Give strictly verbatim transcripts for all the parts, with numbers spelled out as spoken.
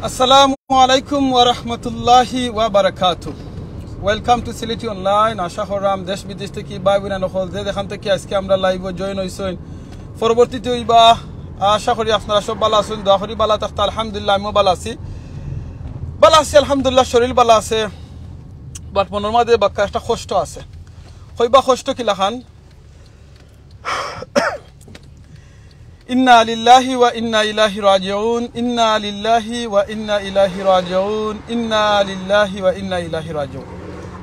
আসসালামু আলাইকুম ওয়া রাহমাতুল্লাহি ওয়া বারাকাতু। Welcome to Sylheti Online. আশা করলাম দেশ বিদেশ থাকি ভাই বোন অকল যে যেখান থাকি আজকে আমরার live-ও join অইছইন, পরবর্তীতে অইবা। আশা করি আপনারা সব ভালা আছইন, দোয়া করি ভালা থাকতা। আলহামদুলিল্লাহ, আমিও ভালা আছি, ভালা আছি আলহামদুলিল্লাহ, শরীর ভালা আছে, but মনর মাঝে বাক্কা একটা কষ্ট আছে। কইবা কষ্ট কিলাখান? ইন্না লিল্লাহি ওয়া ইন্না ইলাইহি রাজিউন, ইন্না লিল্লাহি ওয়া ইন্না ইলাইহি রাজিউন, ইন্না লিল্লাহি ওয়া ইন্না ইলাইহি রাজিউন।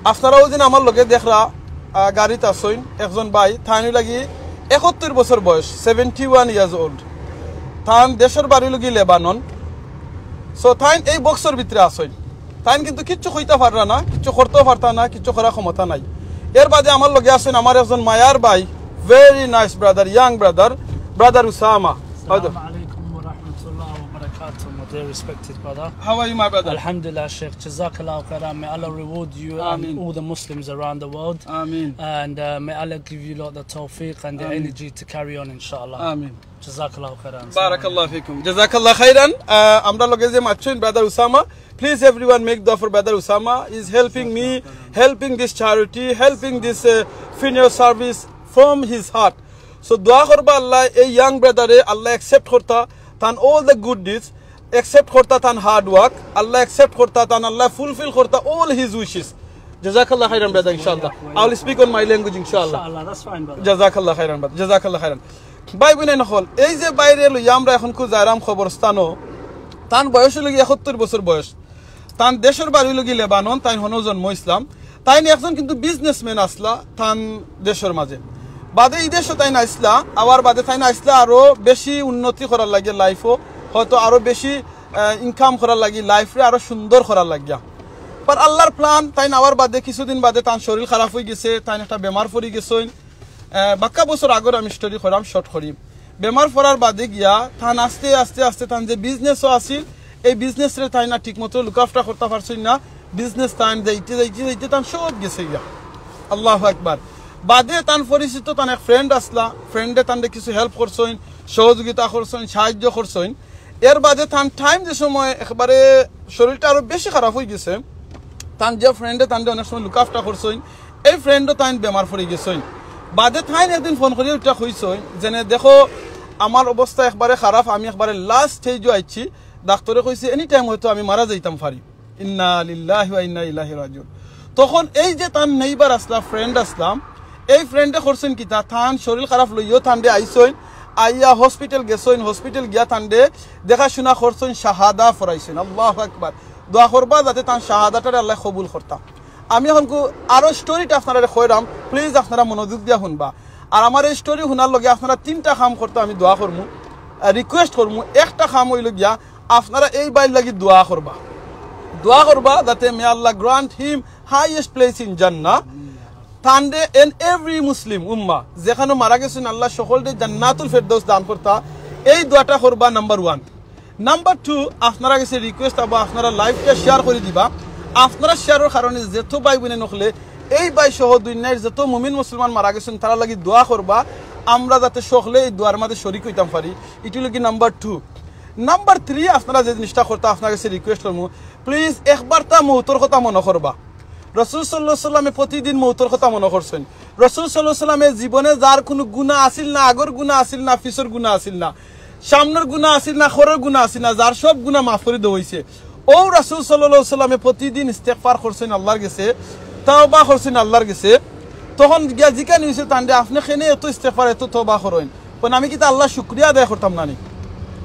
আপনারা অউ দিন আমার লগে দেখরা, আহ, গাড়িত আছইন একজন ভাই, তাইন লাগি একাত্তর বছর বয়স, seventy one years old। তান দেশর বাড়ি লাগি লেবানন। So তাইন এই box-র ভিতরে আছইন। তাইন কিন্তু কিচ্ছু কইতা পাররা না, কিচ্ছু করতেও পারতা না, কিচ্ছু করার ক্ষমতা নাই। এর বাদে আমার লগে আছইন আমার একজন মায়ার ভাই, very nice brother, young brother, brother Usama. হয়তো Assalamu alaikum wa rahmatullahi wa barakatuh, my dear respected brother. How are you, my brother? Alhamdulillah, Sheikh. Jazakallah khairan. May Allah reward you Ameen. And all the Muslims around the world. Ameen. And uh, may Allah give you lot the tawfiq and the Ameen. Energy to carry on, inshallah. Ameen. Jazakallah khairan. Barakallah fikum. Jazakallah khairan. Uh, আমরার লগে যে মাতছইন, brother Usama, please everyone make dua for brother Usama. He's helping me, helping this charity, helping this uh, funeral service from his heart. So দোয়া করবা আল্লাহ এই young brother-রে আল্লাহ accept করতা তান all the good deeds, accept করতা তান hard work, আল্লাহ accept করতা তান, আল্লাহ fulfill করতা all his wishes. Jazakallah khairan, brother, inshallah. I will speak on my language, inshallah. Inshallah, that's fine, brother. Jazakallah khairan, brother. Jazakallah khairan. ভাই বোন অকল, এই যে ভাইরে লইয়া আমরা অখনকু যাইরাম কবরস্থানো, তান বয়স অইলো গি একাত্তর বছর বয়স, তান দেশর বাড়ি অইলো গি লেবানন, তাইন হনো জন্ম ইসলাম, তাইন একজন কিন্তু businessman আছলা তান দেশর মাঝে। বাদে ই দেশো তাইন আইছলা, আবার বাদে তাইন আইছলা আরো বেশি উন্নতি করার লাগিয়া life-ও, হয়তো আরো বেশি, আহ, income করার লাগি, life-রে আরো সুন্দর করার লাগিয়া। পর আল্লাহর plan, তাইন আওয়ার বাদে কিছুদিন বাদে তান শরীর খারাপ অইগেছে, তাইন একটা বেমার পড়ি গেছইন। আহ, বাক্কা বছর আগর আমি story করাম, short করি। বেমার পড়ার বাদে গিয়া তান আস্তে আস্তে আস্তে তান যে business-ও আছিল, এই business-রে তাইন আর ঠিক মতো look after করতা পারছইন না। Business তাইন যাইতে যাইতে যাইতে তান সব গেছে গিয়া। আল্লাহু আকবার। বাদে তান পরিচিত তান এক friend আছলা, friend-এ তানরে কিছু help করছইন, সহযোগিতা করছইন, সাহায্য করছইন। এর বাদে তান time যে সময় একবারে শরীরটা আরো বেশি খারাপ অইগেছে, তান যে friend-এ তানরে অনেক সময় look after করছইন, এই friend-ও তাইন বেমার পড়ি গেছইন। বাদে তাইন একদিন phone করি উঠা কইছইন যেনে, "দেখো, আমার অবস্থা একবারে খারাপ, আমি একবারে last stage-ও আইছি, ডাক্তরে কইছে any time হয়তো আমি মারা যাইতাম পারি।" ইন্না লিল্লাহি ওয়া ইন্না ইলাইহি রাজিউন। তখন এই যে তান neighbour আছলা, friend আছলা, এই friend-এ করছইন কিতা, তান শরীর খারাপ লইয়াও তানরে আইছইন, আইয়া hospital গেছইন, hospital গিয়া তানরে দেখাশুনা করছইন, শাহাদা পড়াইছইন। আল্লাহু আকবার। দোয়া করবা যাতে তান শাহাদাটারে আল্লাহ কবুল করতা। আমি অখনকু আরো story-টা আপনারারে কইরাম, please আপনারা মনোযোগ দিয়া হুনবা। আর আমার এই story হুনার লগে আপনারা তিনটা কাম করতা আমি দোয়া করমু, আহ, request করমু। একটা কাম অইলো গিয়া আপনারা এই ভাইর লাগি দোয়া করবা, দোয়া করবা যাতে may Allah grant him highest place in Jannah। তানরে and every Muslim উম্মাহ যেখানো মারা গেছইন আল্লাহ সকলরে জান্নাতুল ফেরদৌস দান করতা, এই দোয়াটা করবা number one। Number two, আপনারার গেছে request আবো, আপনারা live-টা share করি দিবা। আপনারা share-র কারণে যত ভাই বোন অকলে এই ভাই সহ দুনিয়ার যত মুমিন মুসলমান মারা গেছইন, তারার লাগি দোয়া করবা, আমরা যাতে সকলে এই দোয়ার মাঝে শরিক অইতাম পারি। ইটা অইলো গি number two। Number three, আপনারা যে জিনিসটা করতা, আপনারার গেছে request করমু, please একবারতা মউতর কথা মনো করবা। রাসূল সাল্লাল্লাহু আলাইহি ওয়াসাল্লামে প্রতিদিন মউতর কথা মনো করছইন। রাসূল সাল্লাল্লাহু আলাইহি ওয়াসাল্লামে জীবনে যার কুনু গুনা আছিল না, আগর গুনা আছিল না, পিছর গুনা আছিল না, সামনর গুনা আছিল না, খরর গুনা আছিল না, যার সব গুনা মাফ করি দেওয়া অইছে। অউ রাসূল সাল্লাল্লাহু আলাইহি ওয়াসাল্লামে প্রতিদিন ইস্তেগফার করছইন আল্লাহর গেছে, তওবা করছইন আল্লাহর গেছে। তখন গিয়া জিকানি অইছে তানরে, "আপনে কেনে এত ইস্তেগফার, এত তওবা করইন?" কইন, "আমি কিতা আল্লাহর শুকরিয়া আদায় করতাম না নি?"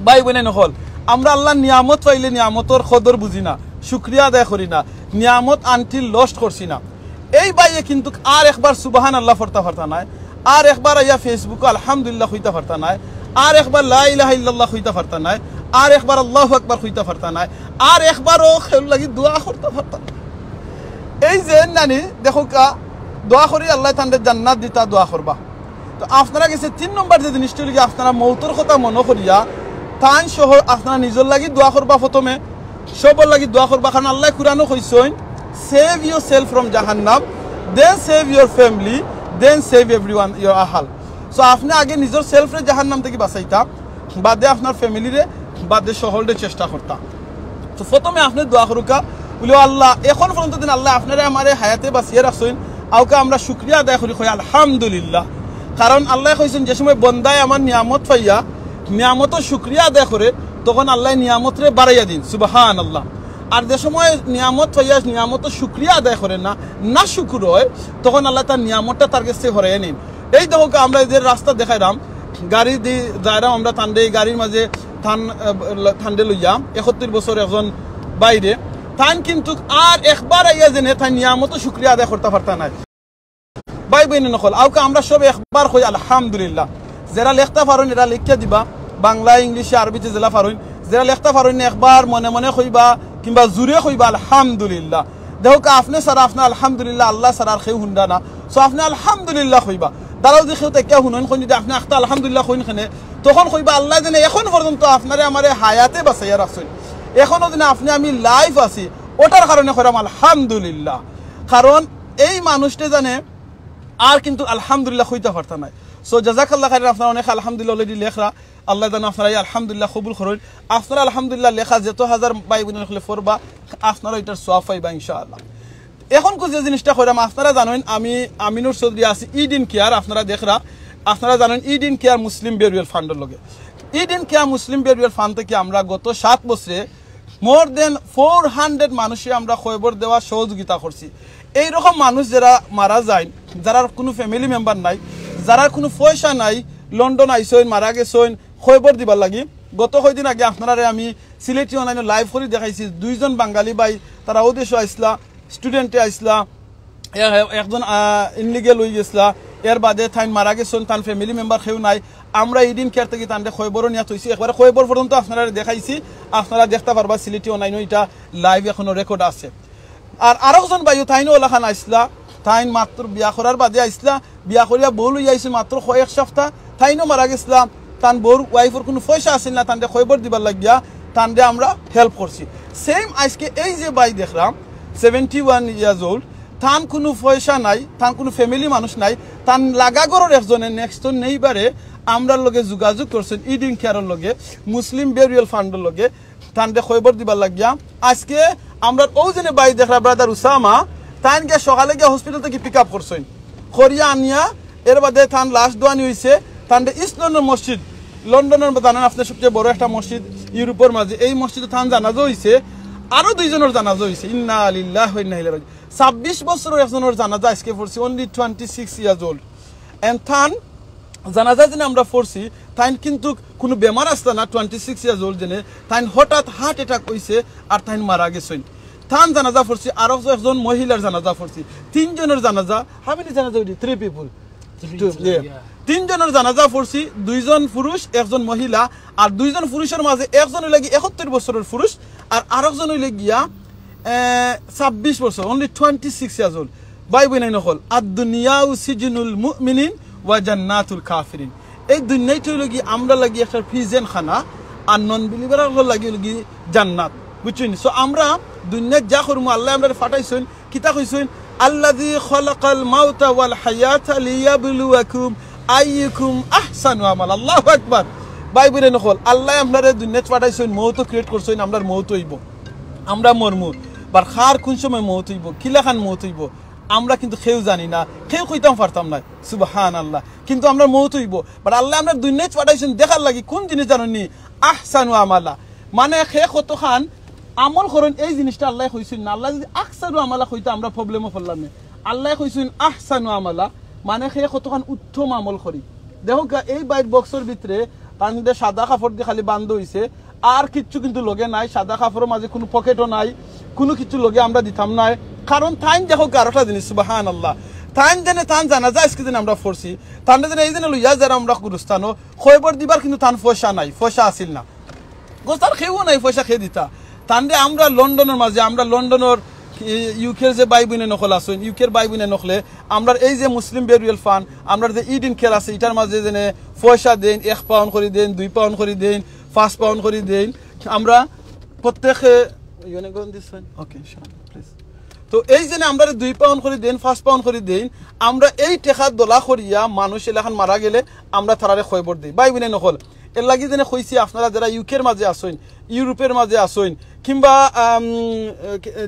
ভাই বোন অকল, আমরা আল্লাহর নিয়ামত পাইলে নিয়ামতর কদর বুঝি না, শুকরিয়া আদায় করি না, নিয়ামত until lost করছি না। এই ভাইয়ে কিন্তুক আর একবার সুবহানাল্লাহ পড়তা পারতা নায়, আর একবার আইয়া Facebook-ও আলহামদুলিল্লাহ কইতা পারতা নায়, আর একবার লা ইলাহা ইল্লাল্লাহ কইতা পারতা নায়, আর একবার আল্লাহু আকবার কইতা পারতা নায়, আর একবারও কেউর লাগি দোয়া করতা পারতা নায়। এই যে নানি দেখউক্কা, দোয়া করি আল্লায় তানরে জান্নাত দিতা, দোয়া করবা। তো আপনারার গেছে তিন নম্বর যে জিনিসটা অইলো গি, আপনারা মউতর কথা মনো করিয়া তান সহ আপনারা নিজর লাগি দোয়া করবা, প্রথমে সবর লাগি দোয়া করবা, কারণ আল্লায় কুরআনো কইছইন, "Save yourself from Jahannam, then save your family, then save everyone your আহাল।" So আপনে আগে নিজর self-রে জাহান্নাম থাকি বাঁচাইতা, বাদে আপনার family-রে, বাদে সকলরে চেষ্টা করতা। তো প্রথমে আপনে দোয়া করুক্কা, বুলে, "ও আল্লাহ, এখন পর্যন্ত দিন আল্লাহ আপনারে আমারে হায়াতে বাঁচিয়া রাখছইন, আউক্কা আমরা শুকরিয়া আদায় করি, কই আলহামদুলিল্লাহ।" কারণ আল্লায় কইছইন, "যে সময় বন্দায় আমার নিয়ামত পাইয়া নিয়ামতর শুকরিয়া আদায় করে, তখন আল্লায় নিয়ামতরে বাড়াইয়া দিন।" সুবহানাল্লাহ। আর যে সময় নিয়ামত পাইয়া নিয়ামতর শুকরিয়া আদায় করে না, না শুকুর হয়, তখন আল্লায় তার নিয়ামতটা তার গেছ থাকি হরাইয়া নেইন। এই দেখো, আমরা যে রাস্তা দেখাইরাম, গাড়ি দি যাইরাম আমরা তানরে, এই গাড়ির মাঝে তান, আহ, তানরে লইয়া একত্রিশ বছর একজন বাইরে, তান কিন্তুক আর একবার আইয়া যেনে তাইন নিয়ামতর শুকরিয়া আদায় করতা পারতা নায়। ভাই বইন অকল, আউক্কা আমরা সব একবার কই আলহামদুলিল্লাহ। যেরা লেখতা পারইন এরা লেখিয়া দিবা, বাংলা, ইংলিশে, আরবিতে যেলা পারইন। যেরা লেখতা পারইন না, একবার মনে মনে কইবা কিংবা জুরে কইবা আলহামদুলিল্লাহ। দেখো, আপনে ছাড়া আপনার আলহামদুলিল্লাহ, আল্লাহ ছাড়া আর কেউ হুনরা না। So আপনে আলহামদুলিল্লাহ কইবা। দাঁড়াও, যে কেউ তাকিয়া হুনইন, কইন যদি আপনে আখতা আলহামদুলিল্লাহ কইন কেনে, তখন কইবা, "আল্লায় যেনে এখন পর্যন্ত আপনারে আমারে হায়াতে বাঁচাইয়া রাখছইন, এখনো যেনে আপনে আমি life আছি, ওটার কারণে কইরাম আলহামদুলিল্লাহ।" কারণ এই মানুষটা যেনে আর কিন্তুক আলহামদুলিল্লাহ কইতা পারতা নায়। So জাযাকাল্লাহ খাইরান, আপনারা অনেকে আলহামদুলিল্লাহ already লেখরা, আল্লায় যেন আপনারার এই আলহামদুলিল্লাহ কবুল করইন। আপনারা আলহামদুলিল্লাহ লেখা যত হাজার ভাই বইন অকলে পড়বা, আপনারা ইটার সওয়াব পাইবা ইনশাআল্লাহ। এখন কই যে জিনিসটা কইরাম, আপনারা জানইন আমি আমিনুর চৌধুরী আছি Eden Care, আপনারা দেখরা, আপনারা জানইন Eden Care Muslim Burial Fund-র লগে। Eden Care Muslim Burial Fund থাকি আমরা গত সাত বছরে more than four hundred মানুষরে আমরা কয়বর দেওয়া সহযোগিতা করছি। এইরকম মানুষ যেরা মারা যাইন, যারার কুনু family member নাই, যারার কুনু পয়সা নাই, লন্ডন আইছইন, মারা গেছইন, কয়বর দিবার লাগি। গত কয়দিন আগে আপনারারে আমি সিলেটি online-ও live করি দেখাইছি, দুইজন বাঙালি ভাই, তারা অউ দেশো আইছলা, student-এ আইছলা, এ-, একজন, আহ, illegal অইগেছলা, এর বাদে তাইন মারা গেছইন, তান family member কেউ নাই। আমরা Eden Care থাকি তানরে কয়বরও নিয়া থইছি, একবারে কয়বর পর্যন্ত আপনারারে দেখাইছি, আপনারা দেখতা পারবা সিলেটি online-ও, ইটা live এখনো record আছে। আর আরকজন ভাইও তাইনও অলাখান আইছলা, তাইন মাত্র বিয়া করার বাদে আইছলা, বিয়া করিয়া বউ লইয়া আইছইন মাত্র কয়েক সপ্তাহ, তাইনও মারা গেছলা, তান বউর wife-র কুনু পয়সা আছিল না, তানরে কয়বর দিবার লাগিয়া তানরে আমরা help করছি। Same আইজকে এই যে ভাই দেখরাম, seventy one years old, তান কুনু পয়সা নাই, তান কুনু family মানুষ নাই, তান লাগা ঘরর একজনে, next door neighbour-এ আমরার লগে যোগাযোগ করছইন, Eden Care-র লগে, Muslim Burial Fund-র লগে, তানরে কয়বর দিবার লাগিয়া। আইজকে আমরার অউ যেনে ভাই দেখরা, brother উসামা, তাইন গিয়া সকালে গিয়া hospital থাকি pick up করছইন, করিয়া আনিয়া এর বাদে তান লাশ দোয়ানি অইছে, তানরে East London মসজিদ, লন্ডনর জানইন আপনে সবচেয়ে বড় একটা মসজিদ ইউরোপর মাঝে, এই মসজিদো তান জানাজা অইছে, আরো দুইজনর জানাজা অইছে। ইন্না লিল্লাহি ওয়া ইন্না ইলাইহি রাজিউন। ছাব্বিশ বছরর একজনর জানাজা আইজকে পড়ছি, only twenty six years old। And তান জানাজা যেনে আমরা পড়ছি, তাইন কিন্তুক কুনু বেমার আছলা না, twenty six years old যেনে, তাইন হঠাৎ heart attack অইছে আর তাইন মারা গেছইন। তান জানাজা পড়ছি, আরো একজন মহিলার জানাজা পড়ছি, তিনজনর জানাজা। How many জানাজা হইছে? Three people. Three, two, three, yeah. Yeah. তিনজনর জানাজা পড়ছি, দুইজন পুরুষ, একজন মহিলা, আর দুইজন পুরুষর মাঝে একজন অইলা গি একত্রিশ বছরর পুরুষ, আর আরকজন অইলা গিয়া, এ, ছাব্বিশ বছর, only twenty six years old। ভাই বইন অকল, আদ দুনিয়াউ সিজনুল মুমিনিন ওয়া জান্নাতুল কাফিরিন। এই দুনিয়াটা অইলো গি আমরার লাগি একটা prison খানা, আর non believer অকলর লাগি অইলো গি জান্নাত, বুঝছইন? So আমরা দুনিয়াত যা করমু, আল্লায় আমরারে পাঠাইছইন, কিতা কইছইন? আল্লাযী খালাকাল মাউতা ওয়াল হায়াতা লিয়াবলুয়াকুম আইয়ুকুম আহসানু আমালা। আল্লাহু আকবার। ভাই বইন অকল, আল্লায় আমরারে দুনিয়াত পাঠাইছইন, মউত create করছইন, আমরার মউত অইবো, আমরা মরমু। But কার কুন সময় মউত অইবো, কিলাখান মউত অইবো, আমরা কিন্তু কেউ জানি না, কেউ কইতাম পারতাম নায়। সুবহানাল্লাহ। কিন্তু আমরার মউত অইবো। But আল্লায় আমরারে দুনিয়াত পাঠাইছইন দেখার লাগি, কুন জিনিস জানইননি? আহসানু আমালা। মানে কে কতখান আমল করইন, এই জিনিসটা আল্লায় কইছইন না। আল্লায় যদি আকসারু আমালা কইতা, আমরা problem-ও পড়লাম নে। আল্লায় কইছইন আহসানু আমালা, মানে কে কতখান উত্তম আমল করি। দেখউক্কা, এই ভাইর box-র ভিতরে তানরে সাদা কাপড় দি খালি বান্ধা অইছে, আর কিচ্ছু কিন্তু লগে নাই, সাদা কাপড়র মাঝে কুনু pocket-ও নাই, কুনু কিচ্ছু লগে আমরা দিতাম নায়। কারণ তাইন দেখউক্কা আরোটা জিনিস, সুবহানাল্লাহ। তাইন যেনে তান জানাজা আইজকে যেনে আমরা পড়ছি, তানরে যেনে এই যেনে লইয়া যাইরাম আমরা গুরুস্থানো, কয়বর দিবার কিন্তু তান পয়সা নাই, পয়সা আছিল না। গো, তার কেউ নাই পয়সা কে দিতা। তানরে আমরা লন্ডনর মাঝে, আমরা লন্ডনর, এ, UK-র যে ভাই বইন অকল আছইন, UK-র ভাই বইন অকলে, আমরার এই যে Muslim Burial Fund, আমরার যে Eden Care আছে, ইটার মাঝে যেনে পয়সা দেইন, এক pound করি দেইন, দুই pound করি দেইন, পাঁচ pound করি দেইন। আমরা প্রত্যেকে, you wanna go on this one? Okay, sure, please. তো এই যেনে আমরারে দুই pound করি দেইন, পাঁচ pound করি দেইন, আমরা এই টেকা দলা করিয়া মানুষ এলাখান মারা গেলে আমরা তারারে কয়বর দেই। ভাই বইন অকল, এর লাগি যেন কইছি, আপনারা যেরা ইউকের মাঝে আছইন, ইউরোপের মাঝে আছইন, কিংবা আম,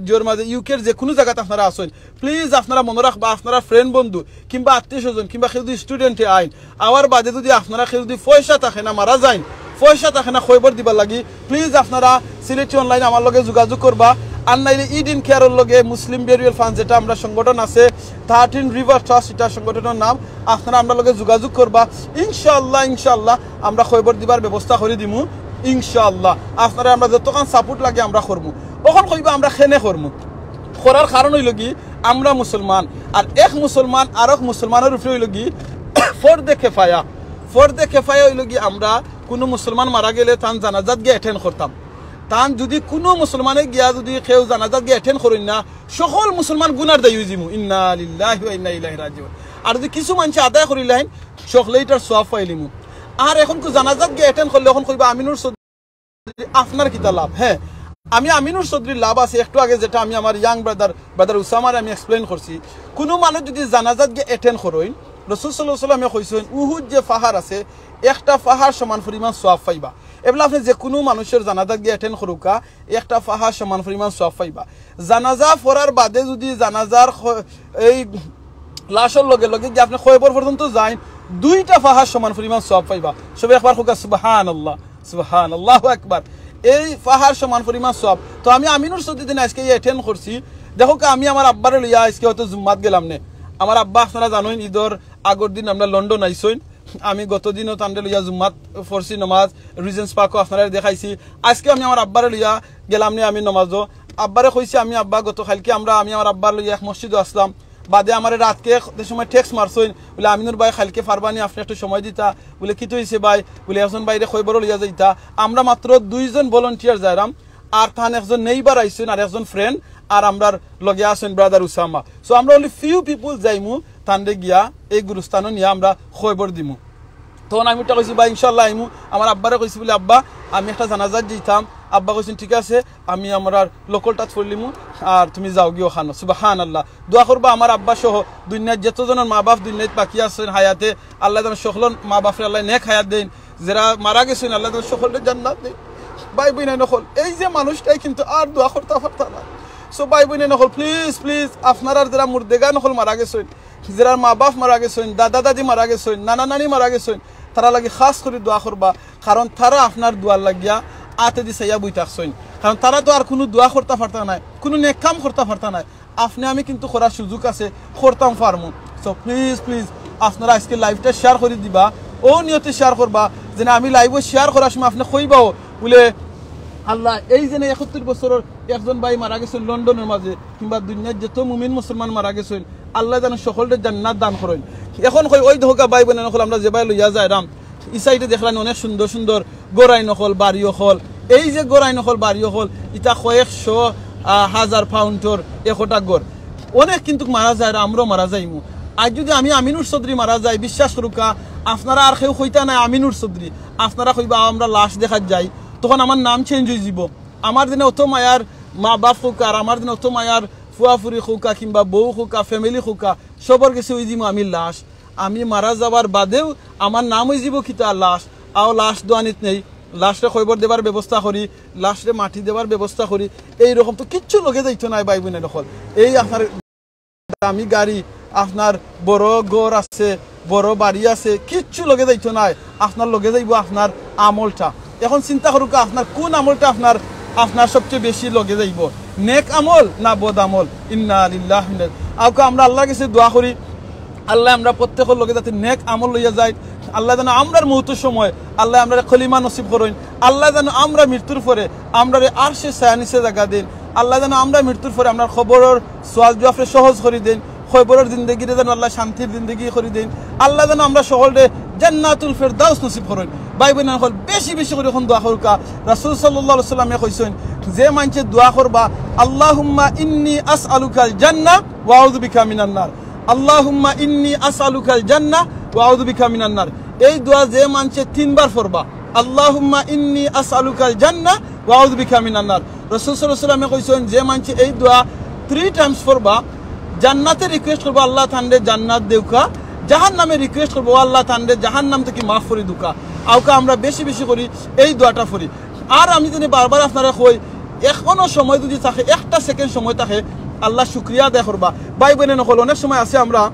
জোর মাঝে ইউকের যে কুনু জাগাত আপনারা আছইন, প্লিজ আপনারা মনো রাখবা, আপনারা ফ্রেন্ড বন্ধু কিংবা আত্মীয় স্বজন কিংবা কেউ যদি স্টুডেন্টে আইন, আওয়ার বাদে যদি আপনারা কেউ যদি পয়সা থাকে না মারা যাইন, পয়সা থাকে না খবর দিবার লাগি, প্লিজ আপনারা সিলেটি অনলাইন আমার লগে যোগাযোগ করবা। আর নাইলে ইড ইন কেয়ারর লগে মুসলিম বেরিয়াল ফান্ড যেটা আমরা সংগঠন আছে, থার্টিন রিভার ট্রাস্ট, এটা সংগঠনের নাম। আপনারা আমরার লগে যোগাযোগ করবা, ইনশাআল্লাহ, ইনশাআল্লাহ আমরা খবর দিবার ব্যবস্থা করি দিমু। ইনশাআল্লাহ আপনারা আমরা যতক্ষণ সাপোর্ট লাগে আমরা করমু। অখন কইবা আমরা কেনে করমু, করার কারণ অইলো কি, আমরা মুসলমান, আর এক মুসলমান আরক মুসলমানর উপরে অইলো কি ফর্দে কেফায়া। ফর্দে কেফায়া অইলো কি, আমরা কুনু মুসলমান মারা গেলে তান জানাজাত গিয়া অ্যাটেন্ড করতাম। তান যদি কুনু মুসলমানে গিয়া যদি কেউ জানাজাত গিয়া অ্যাটেন্ড করইন না, সকল মুসলমান গুনার দায়ী অইযিমু। ইন্না লিল্লাহি ওয়া ইন্না ইলাইহি রাজিউন। আর যদি কিছু মানষে আদায় করিলাইন, সকলেই তার সওয়াব পাইলিমু। আর এখন কু জানাজাত গিয়া অ্যাটেন্ড করলে অখন কইবা আমিনুর চৌধুরী, আপনার কিতা লাভ? হ্যাঁ, আমি আমিনুর চৌধুরীর লাভ আছে। একটু আগে যেটা আমি আমার ইয়াং ব্রাদার, ব্রাদার উসামারে আমি এক্সপ্লেইন করছি, কুনু মানুষ যদি জানাজাত গিয়া অ্যাটেন্ড করইন, রসুল সাল্লাল্লাহু আলাইহি ওয়াসাল্লামে কইছইন, উহুদ যে পাহাড় আছে, একটা পাহাড় সমান পরিমাণ সওয়াব পাইবা। এবলা আপনে যে কুনু মানুষর জানাজাত গিয়া অ্যাটেন্ড করউক্কা, একটা পাহাড় সমান পরিমাণ সওয়াব পাইবা। জানাজা পড়ার বাদে যদি জানাজার খ-, এই লাশর লগে লগে গিয়া আপনে কবর পর্যন্ত যাইন, দুইটা পাহাড় সমান পরিমাণ সওয়াব পাইবা। সবে একবার কউক্কা সুবহানাল্লাহ, সুবহানাল্লাহু আকবার। এই পাহাড় সমান পরিমাণ সওয়াব। তো আমি আমিনুর চৌধুরীর দিনে আজকে অ্যাটেন্ড করছি। দেখউক্কা, আমি আমার আব্বারে লইয়া আজকে হয়তো জুম্মাত গেলাম নে। আমার আব্বা আপনারা জানইন, ইদর আগর দিন আমরা লন্ডন আইছইন। আমি গত দিনও তানরে লইয়া জুম্মাত পড়ছি, নমাজ রিজেন্টস পার্কও আপনারারে দেখাইছি। আজকে আমি আমার আব্বারে লইয়া গেলাম নে আমি নমাজও। আব্বারে কইছি আমি, আব্বা, গত কালকে আমরা, আমি আমার আব্বার লইয়া এক মসজিদও আছলাম, বাদে আমারে রাতকে যে সময় টেক্সট মারছইন, বুলে, "আমিনুর ভাই, কালকে পারবানি, আপনে একটু সময় দিতা?" বুলে, "কিতা অইছে ভাই?" বুলে, "একজন ভাইরে কবরো লইয়া যাইতা।" আমরা মাত্র দুইজন ভলান্টিয়ার যাইরাম, আর তান একজন নেইবার আইছইন, আর একজন ফ্রেন্ড, আর আমরার লগে আছইন ব্রাদার উসামা। So আমরা only few people যাইমু, তানরে গিয়া এই গুরুস্থানও নিয়া আমরা কবর দিমু। তখন আমি ওটা কইছি, "ভাই, ইনশাআল্লাহ আইমু।" আমার আব্বারে কইছি বুলে, "আব্বা, আমি একটা জানাজাত যাইতাম।" আব্বা কইছইন, "ঠিক আছে, আমি আমরার লোকালটাত পড়লিমু, আর তুমি যাওগি অখানো।" সুবহানাল্লাহ। দোয়া করবা আমার আব্বা সহ দুনিয়াত যত জনর মা বাপ দুনিয়াত বাকি আছইন হায়াতে, আল্লায় যেন সকলর মা বাপরে আল্লায় নেক হায়াত দেইন। যেরা মারা গেছইন, আল্লায় যেন সকলরে জান্নাত দেইন। ভাই বইনাইন অকল, এই যে মানুষটায় কিন্তু আর দোয়া করতা পারতা নায়। So ভাই বইনাইন অকল, প্লিজ, প্লিজ, আপনারার যেরা মুর্দেগান অকল মারা গেছইন, যেরার মা বাপ মারা গেছইন, দাদা দাদি মারা গেছইন, নানা নানি মারা গেছইন, তারার লাগি খাস করি দোয়া করবা, কারণ তারা আপনার দোয়ার লাগিয়া আতেদি চাইয়া বই থাকছইন, কারণ তারা তো আর কুনু দোয়া করতা পারতা নায়, কুনু নেক কাম করতা পারতা নায়। আপনে আমি কিন্তু করার সুযোগ আছে, করতাম পারমু। So প্লিজ, প্লিজ, আপনারা আজকে লাইভটা শেয়ার করি দিবা, অউ নিয়তে শেয়ার করবা, যেন আমি লাইভও শেয়ার করার সময় আপনে কইবাও বুলে, "আল্লাহ, এই যেন একাত্তর বছরর একজন ভাই মারা গেছইন লন্ডনর মাঝে, কিংবা দুনিয়ার যত মুমিন মুসলমান মারা গেছইন, আল্লায় যেন সকলরে জান্নাত দান করইন।" এখন কই, ওই দেখউক্কা ভাই বইনাইন অকল, আমরা যে ভাই লইয়া যাইরাম, ই সাইডে দেখলাম অনেক সুন্দর সুন্দর ঘরআইন অকল, বাড়ি অকল। এই যে ঘরআইন অকল, বাড়ি অকল, ইটা কয়েকশো, আহ, হাজার পাউন্ডর একটা ঘর। অনেক কিন্তু মারা যাইরা, আমরাও মারা যাইমু। আইজ যদি আমি আমিনুর চৌধুরী মারা যাই, বিশ্বাস করউক্কা, আপনারা আর কেউ কইতা নায় আমিনুর চৌধুরী, আপনারা কইবা, "আমরা লাশ দেখাত যাই।" তখন আমার নাম চেঞ্জ অইযিবো। আমার যেন অত মায়ার মা বাপ অউক্কা, আর আমার যেন অত মায়ার ফুয়া ফুরি অউক্কা, কিংবা বউ অউক্কা, ফ্যামিলি অউক্কা, সবর গেছে অইযিমু আমি লাশ। আমি মারা যাওয়ার বাদেও আমার নাম অইযিবো কিতা? লাশ। আও লাশ দোয়ানিত নেই, লাশরে কবর দেবার ব্যবস্থা করি, লাশরে মাটি দেবার ব্যবস্থা করি। এইরকম তো কিচ্ছু লগে যাইতো নায় ভাই বইনাইন অকল। এই আপনার দামি গাড়ি, আপনার বড় ঘর আছে, বড় বাড়ি আছে, কিচ্ছু লগে যাইতো নায়। আপনার লগে যাইবো আপনার আমলটা। এখন চিন্তা করউক্কা, আপনার কুন আমলটা আপনার, আপনার সবচেয়ে বেশি লগে যাইবো, নেক আমল না বদ আমল? ইন্না লিল্লাহি ওয়া ইন্না ইলাইহি। আউক্কা আমরা আল্লার গেছে দোয়া করি, আল্লায় আমরা প্রত্যেকর লগে যাতে নেক আমল লইয়া যাই। আল্লায় যেন আমরার মউতর সময় আল্লায় আমরারে কলিমা নসিব করইন। আল্লায় যেন আমরা মৃত্যুর পরে আমরারে আরশে ছায়ানিসে জাগা দেইন। আল্লায় যেন আমরা মৃত্যুর পরে আমরার কবরর সওয়াল জওয়াবরে সহজ করি দেইন। কবরর জিন্দেগিরে যেন আল্লায় শান্তির জিন্দেগি করি দেইন। আল্লায় যেন আমরা সকলরে জান্নাতুল ফেরদাউস নসিব করইন। ভাই বইনাইন অকল, বেশি বেশি করি এখন দোয়া করউক্কা। রাসূল সাল্লাল্লাহু আলাইহি ওয়াসাল্লামে কইছইন, যে মানষে দোয়া করবা, "আল্লাহুম্মা ইন্নী আসআলুকাল জান্নাহ ওয়া আউযু বিকা মিনান নার।" "আল্লাহুম্মা ইন্নী আসআলুকাল জান্নাহ ওয়া আউযু বিকা মিনান নার।" এই দোয়া যে মানষে তিনবার পড়বা, "আল্লাহুম্মা ইন্নী আসআলুকাল জান্নাহ ওয়া আউযু বিকা মিনান নার।" রাসূল সাল্লাল্লাহু আলাইহি ওয়াসাল্লামে কইছইন, যে মানষে এই দোয়া থ্রি টাইমস পড়বা, জান্নাতে রিকোয়েস্ট করবো, "আল্লাহ তানরে জান্নাত দেউক্কা", জাহান্নামে রিকোয়েস্ট করবো, "আল্লাহ তানরে জাহান্নাম থাকি মাফ করি দেউক্কা।" আউকা আমরা বেশি বেশি করি এই দোয়াটা পড়ি। আর আমি যদি বারবার আপনারে কই, এখনো সময় যদি থাকে, একটা সেকেন্ড সময় থাকে, আল্লাহ শুক্রিয়া আদায় করবা। ভাই বইন অকল, অনেক সময় আছে আমরা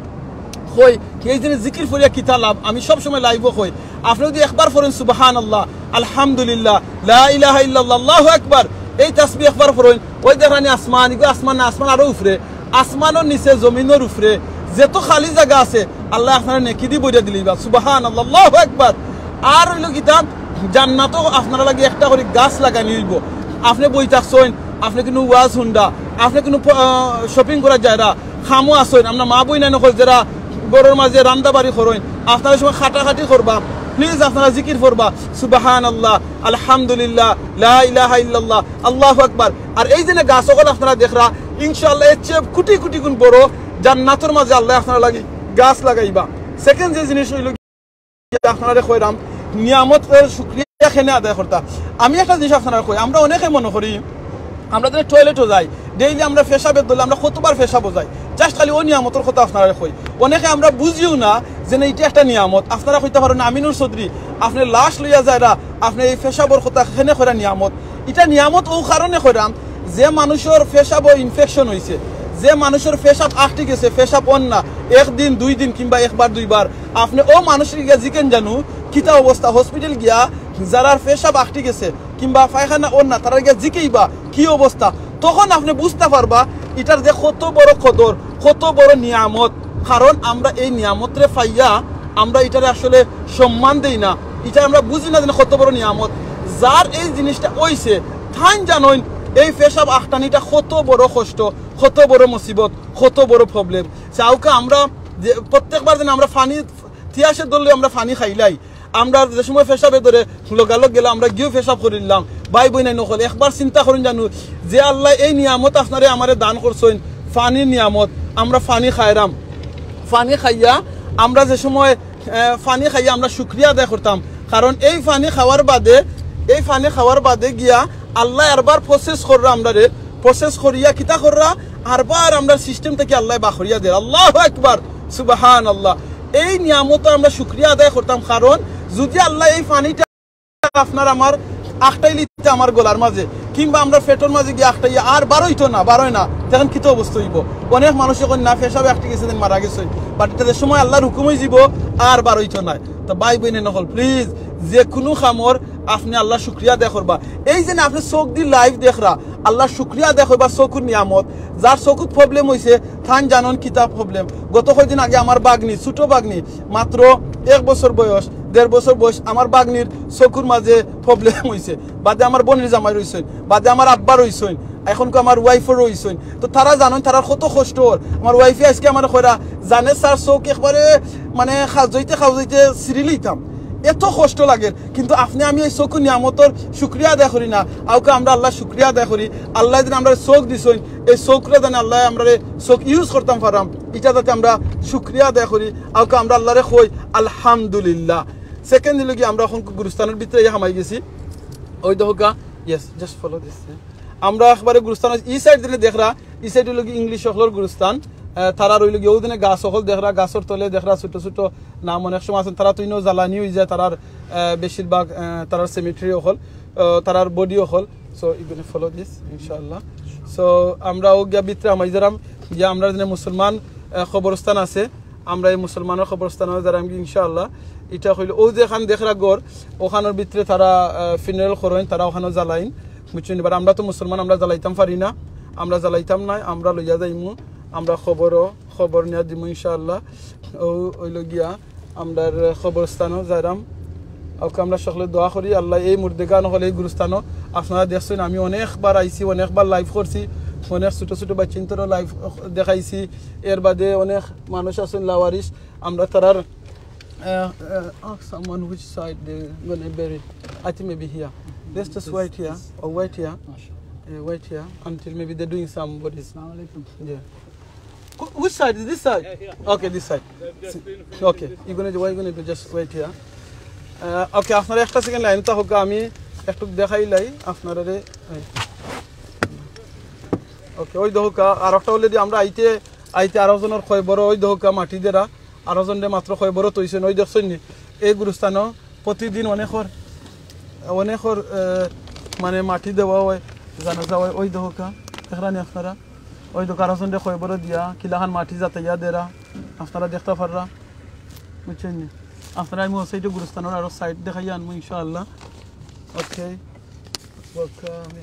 কই, এই যে জিকির পড়িয়া কিতা লাভ, আমি সব সময় লাইভও কই, আপনি যদি একবার পড়েন সুবহানাল্লাহ, আলহামদুলিল্লাহ, লা ইলাহা ইল্লাল্লাহ, আল্লাহু আকবার, এই তাসবিহ একবার পড়েন, ওই দেখরানি আসমান, ইগু আসমান না, আসমান আরো উপরে, আসমানর নিচে, জমিনর উপরে যত খালি জাগা আছে, আল্লাহ আপনারে নেকি দি ভরিয়া দিলিবা। সুবহানাল্লাহ, আল্লাহু আকবার। আর অইলো কিতা, জান্নাতো আপনারা লাগি একটা করি গাছ লাগানি অইবো। আপনি বই থাকছইন, আপনি কুনু ওয়াজ হুনরা, আপনি কুনু প-, আহ, শপিং করা যায়রা, কামো আছইন, আমরা মা বইন অকল যেরা ঘরর মাঝে রান্দাবাড়ি করইন, আপনারা সময় কাটাকাটি করবা, প্লিজ আপনারা জিকির পড়বা, সুবহানাল্লাহ, আলহামদুলিল্লাহ, লা ইলাহা ইল্লাল্লাহ, আল্লাহু আকবার। আর এই যে গাছ অকল আপনারা দেখরা, ইনশাআল্লাহ এর চেয়ে কোটি কোটি গুণ বড় জান্নাতর মাঝে আল্লাহ আপনারা লাগি গাছ লাগাইবা। সেকেন্ড যে জিনিস অইলো, আপনারে কইরাম, নিয়ামতর শুকরিয়া কেনে আদায় করতা। আমি একটা জিনিস আপনারে কই, আমরা অনেকে মনে করি, আমরা যে টয়লেটও যাই, ডেইলি আমরা পেশাবের দলে আমরা কতবার পেশাবও যাই, জাস্ট খালি ওই নিয়ামতর কথা আপনারে কই। অনেকে আমরা বুঝিও না যে না, এটা একটা নিয়ামত। আপনারা কইতা পারইন, "আমিনুর চৌধুরী, আপনি লাশ লইয়া যায়রা, আপনি এই পেশাবর কথা কেনে কইরা নিয়ামত?" এটা নিয়ামত ও কারণে কইরাম, যে মানুষর পেশাবও ইনফেকশন অইছে, যে মানুষর পেশাব আটকি গেছে, পেশাব অর না, একদিন দুই দিন কিংবা একবার দুইবার, আপনি ও মানুষরে গিয়া জিকেন জানু কিতা অবস্থা, হসপিটাল গিয়া যারার পেশাব আটকি গেছে কিংবা পায়খানা অর না, তারারে গিয়া জিকেইবা কি অবস্থা, তখন আপনি বুঝতা পারবা ইটার যে কত বড় কদর, কত বড় নিয়ামত। কারণ আমরা এই নিয়ামতরে পাইয়া আমরা ইটারে আসলে সম্মান দেই না, ইটা আমরা বুঝি না যে কত বড় নিয়ামত। যার এই জিনিসটা অইছে, তাইন জানইন এই পেশাব আটকানিটা কত বড় কষ্ট, কত বড় মুসিবত, কত বড় প্রবলেম। চাউকা আমরা যে প্রত্যেকবার যেন আমরা পানি, তিয়াসের দলে আমরা পানি খাইলাই, আমরা যে সময় পেশাবে ধরে লগালগ গেলাম, আমরা গিয়েও পেশাব করিলাম। ভাই বইন অকল, একবার চিন্তা করইন জানু যে আল্লাহ এই নিয়ামত আপনারে আমারে দান করছইন, পানির নিয়ামত, আমরা পানি খাইরাম, পানি খাইয়া আমরা যে সময়, আহ, পানি খাইয়া আমরা শুকরিয়া আদায় করতাম, কারণ এই পানি খাওয়ার বাদে, এই পানি খাওয়ার বাদে গিয়া আল্লাহ আরবার প্রসেস কররা আমরারে, প্রসেস করিয়া কিতা কররা, আরবার আমরার সিস্টেম থাকি আল্লাহ বার করিয়া দের। আল্লাহু আকবার, সুবহানাল্লাহ। এই নিয়ামত আমরা শুকরিয়া আদায় করতাম, কারণ যদি আল্লাহ এই পানিটা আপনার আমার আটকাইলিতা আমার গলার মাঝে, কিংবা আমরা পেটর মাঝে গিয়া আটকাইয়া আর বারইতো না, বারয় না, তখন কিতা অবস্থা অইবো? অনেক মানুষে কইন না, পেশাব আটকি গেছে, দিন মারা গেছে, বাট ইটা যে সময় আল্লাহর হুকুম অইযিবো, আর বারইতো নায়। তো ভাই বইন অকল, প্লিজ, যে কুনু কামর আপনি আল্লাহর শুকরিয়া আদায় করবা। এই যে না, আপনি চোখ দি লাইভ দেখরা, আল্লাহর শুকরিয়া আদায় করবা, চকুর নিয়ামত। যার চকুত প্রবলেম অইছে, তাইন জানইন কিতা প্রবলেম। গত কয়দিন আগে আমার বাগনি, ছোট বাগনি, মাত্র এক বছর বয়স, দেড় বছর বয়স, আমার বাগনির চকুর মাঝে প্রবলেম অইছে। বাদে আমার বইনর জামাই রইছইন, বাদে আমার আব্বা রইছইন, এখন কু আমার ওয়াইফও রইছইন। তো তারা জানইন, তারার কত কষ্ট অর। আমার ওয়াইফে আইজকে আমারে কইরা, "জানে স্যার, চোখ একবারে মানে খাওয়াইতে খাওয়াইতে ছিড়িলিতাম, এত কষ্ট লাগের।" কিন্তু আপনি আমি এই চকুর নিয়ামতর শুকরিয়া আদায় করি না। আউকা আমরা আল্লাহর শুকরিয়া আদায় করি। আল্লাহ যেন আমরারে চোখ দিছইন, এই চোখরে যেন আল্লাহ আমরারে চোখ ইউজ করতাম পাররাম, ইটা যাতে আমরা শুকরিয়া আদায় করি। আউকা আমরা আল্লাহরে কই আলহামদুলিল্লাহ। সেকেন্ড অইলো গিয়া আমরা এখন গুরুস্থানর ভিতরে আইয়া হামাই গেছি। ওই দেখউক্কা, yes, just follow this. আমরা একবারে গুরুস্থান, ই সাইড দিলে দেখরা, ই সাইড অইলো গিয়া ইংলিশ অকলর গুরুস্থান। আহ, তারার অইলো গিয়া ওদিনে গাছ অকল দেখরা, গাছর তলে দেখরা ছোট ছোট নাম অনেক সময় আছইন, তারা তো ইনো জ্বালানি অইযায়, তারার, আহ, বেশিরভাগ, আহ, তারার সেমিটারি অকল, আহ, তারার বডি অকল। So you gonna follow this, ইনশাআল্লাহ। So আমরা অউ গিয়া ভিতরে হামাই যারাম, গিয়া আমরা যেনে মুসলমান, আহ, কবরস্থান আছে, আমরা এই মুসলমানর কবরস্থানো যারাম গি ইনশাআল্লাহ। ইটা অইলো অউ যেখান দেখরা ঘর, অখানর ভিতরে তারা, আহ, ফিউনারেল করইন, তারা অখানো জ্বালাইন, বুঝছইন? এবার আমরা তো মুসলমান, আমরা জ্বালাইতাম পারি না, আমরা জ্বালাইতাম নায়, আমরা লইয়া যাইমু, আমরা কবরো, কবর নিয়া দিমু ইনশাআল্লাহ। অউ অইলো গিয়া আমরার কবরস্থানো যাইরাম। ওকে, আমরা সকলে দোয়া করি, আল্লাহ এই মুর্দেগান অকল এই গুরুস্থানো। আপনারা দেখছইন, আমি অনেকবার আইছি, অনেকবার লাইভ করছি, অনেক ছোট ছোট বাচ্চাইন্তরও লাইভ দেখাইছি। এর বাদে অনেক মানুষ আছইন লাওয়ারিস, আমরা তারার, uh, uh, ask someone which side they gonna bury. I think maybe here. Let's just wait here or wait here. Uh, wait here until maybe they're doing some bodies. Assalamu alaikum. Yeah. Who- Which side? Is this side? Okay, this side. Okay, you're gonna do, what you gonna do? Just wait here. Uh, okay, আপনারা একটা second line থাকউক্কা, আমি একটু দেখাইলাই আপনারারে। ওকে, ওই দেখউক্কা, আর একটা অলরেডি আমরা আইতে আইতে আরো জনর কবরো, ওই দেখউক্কা মাটি দেরা, আরো জনরে মাত্র কবরো থইছইন, ওই দেখছইন নি? এই গুরুস্থানো প্রতিদিন অনেকর, অনেকর, আহ, মানে মাটি দেওয়া অয়, জানাজা অয়, ওই দেখউক্কা, দেখরানি আপনারা, ওই দেখউক্কা আরো জনরে কয়বরো দিয়া, কিলাখান মাটি জাতাইয়া দেরা, আপনারা দেখতা পাররা, বুঝছইন নি? আপনারা আমি ও সাইডে গুরুস্থানর আরো সাইড দেখাইয়া আনমু ইনশাআল্লাহ। ওকে, ওকে, আমি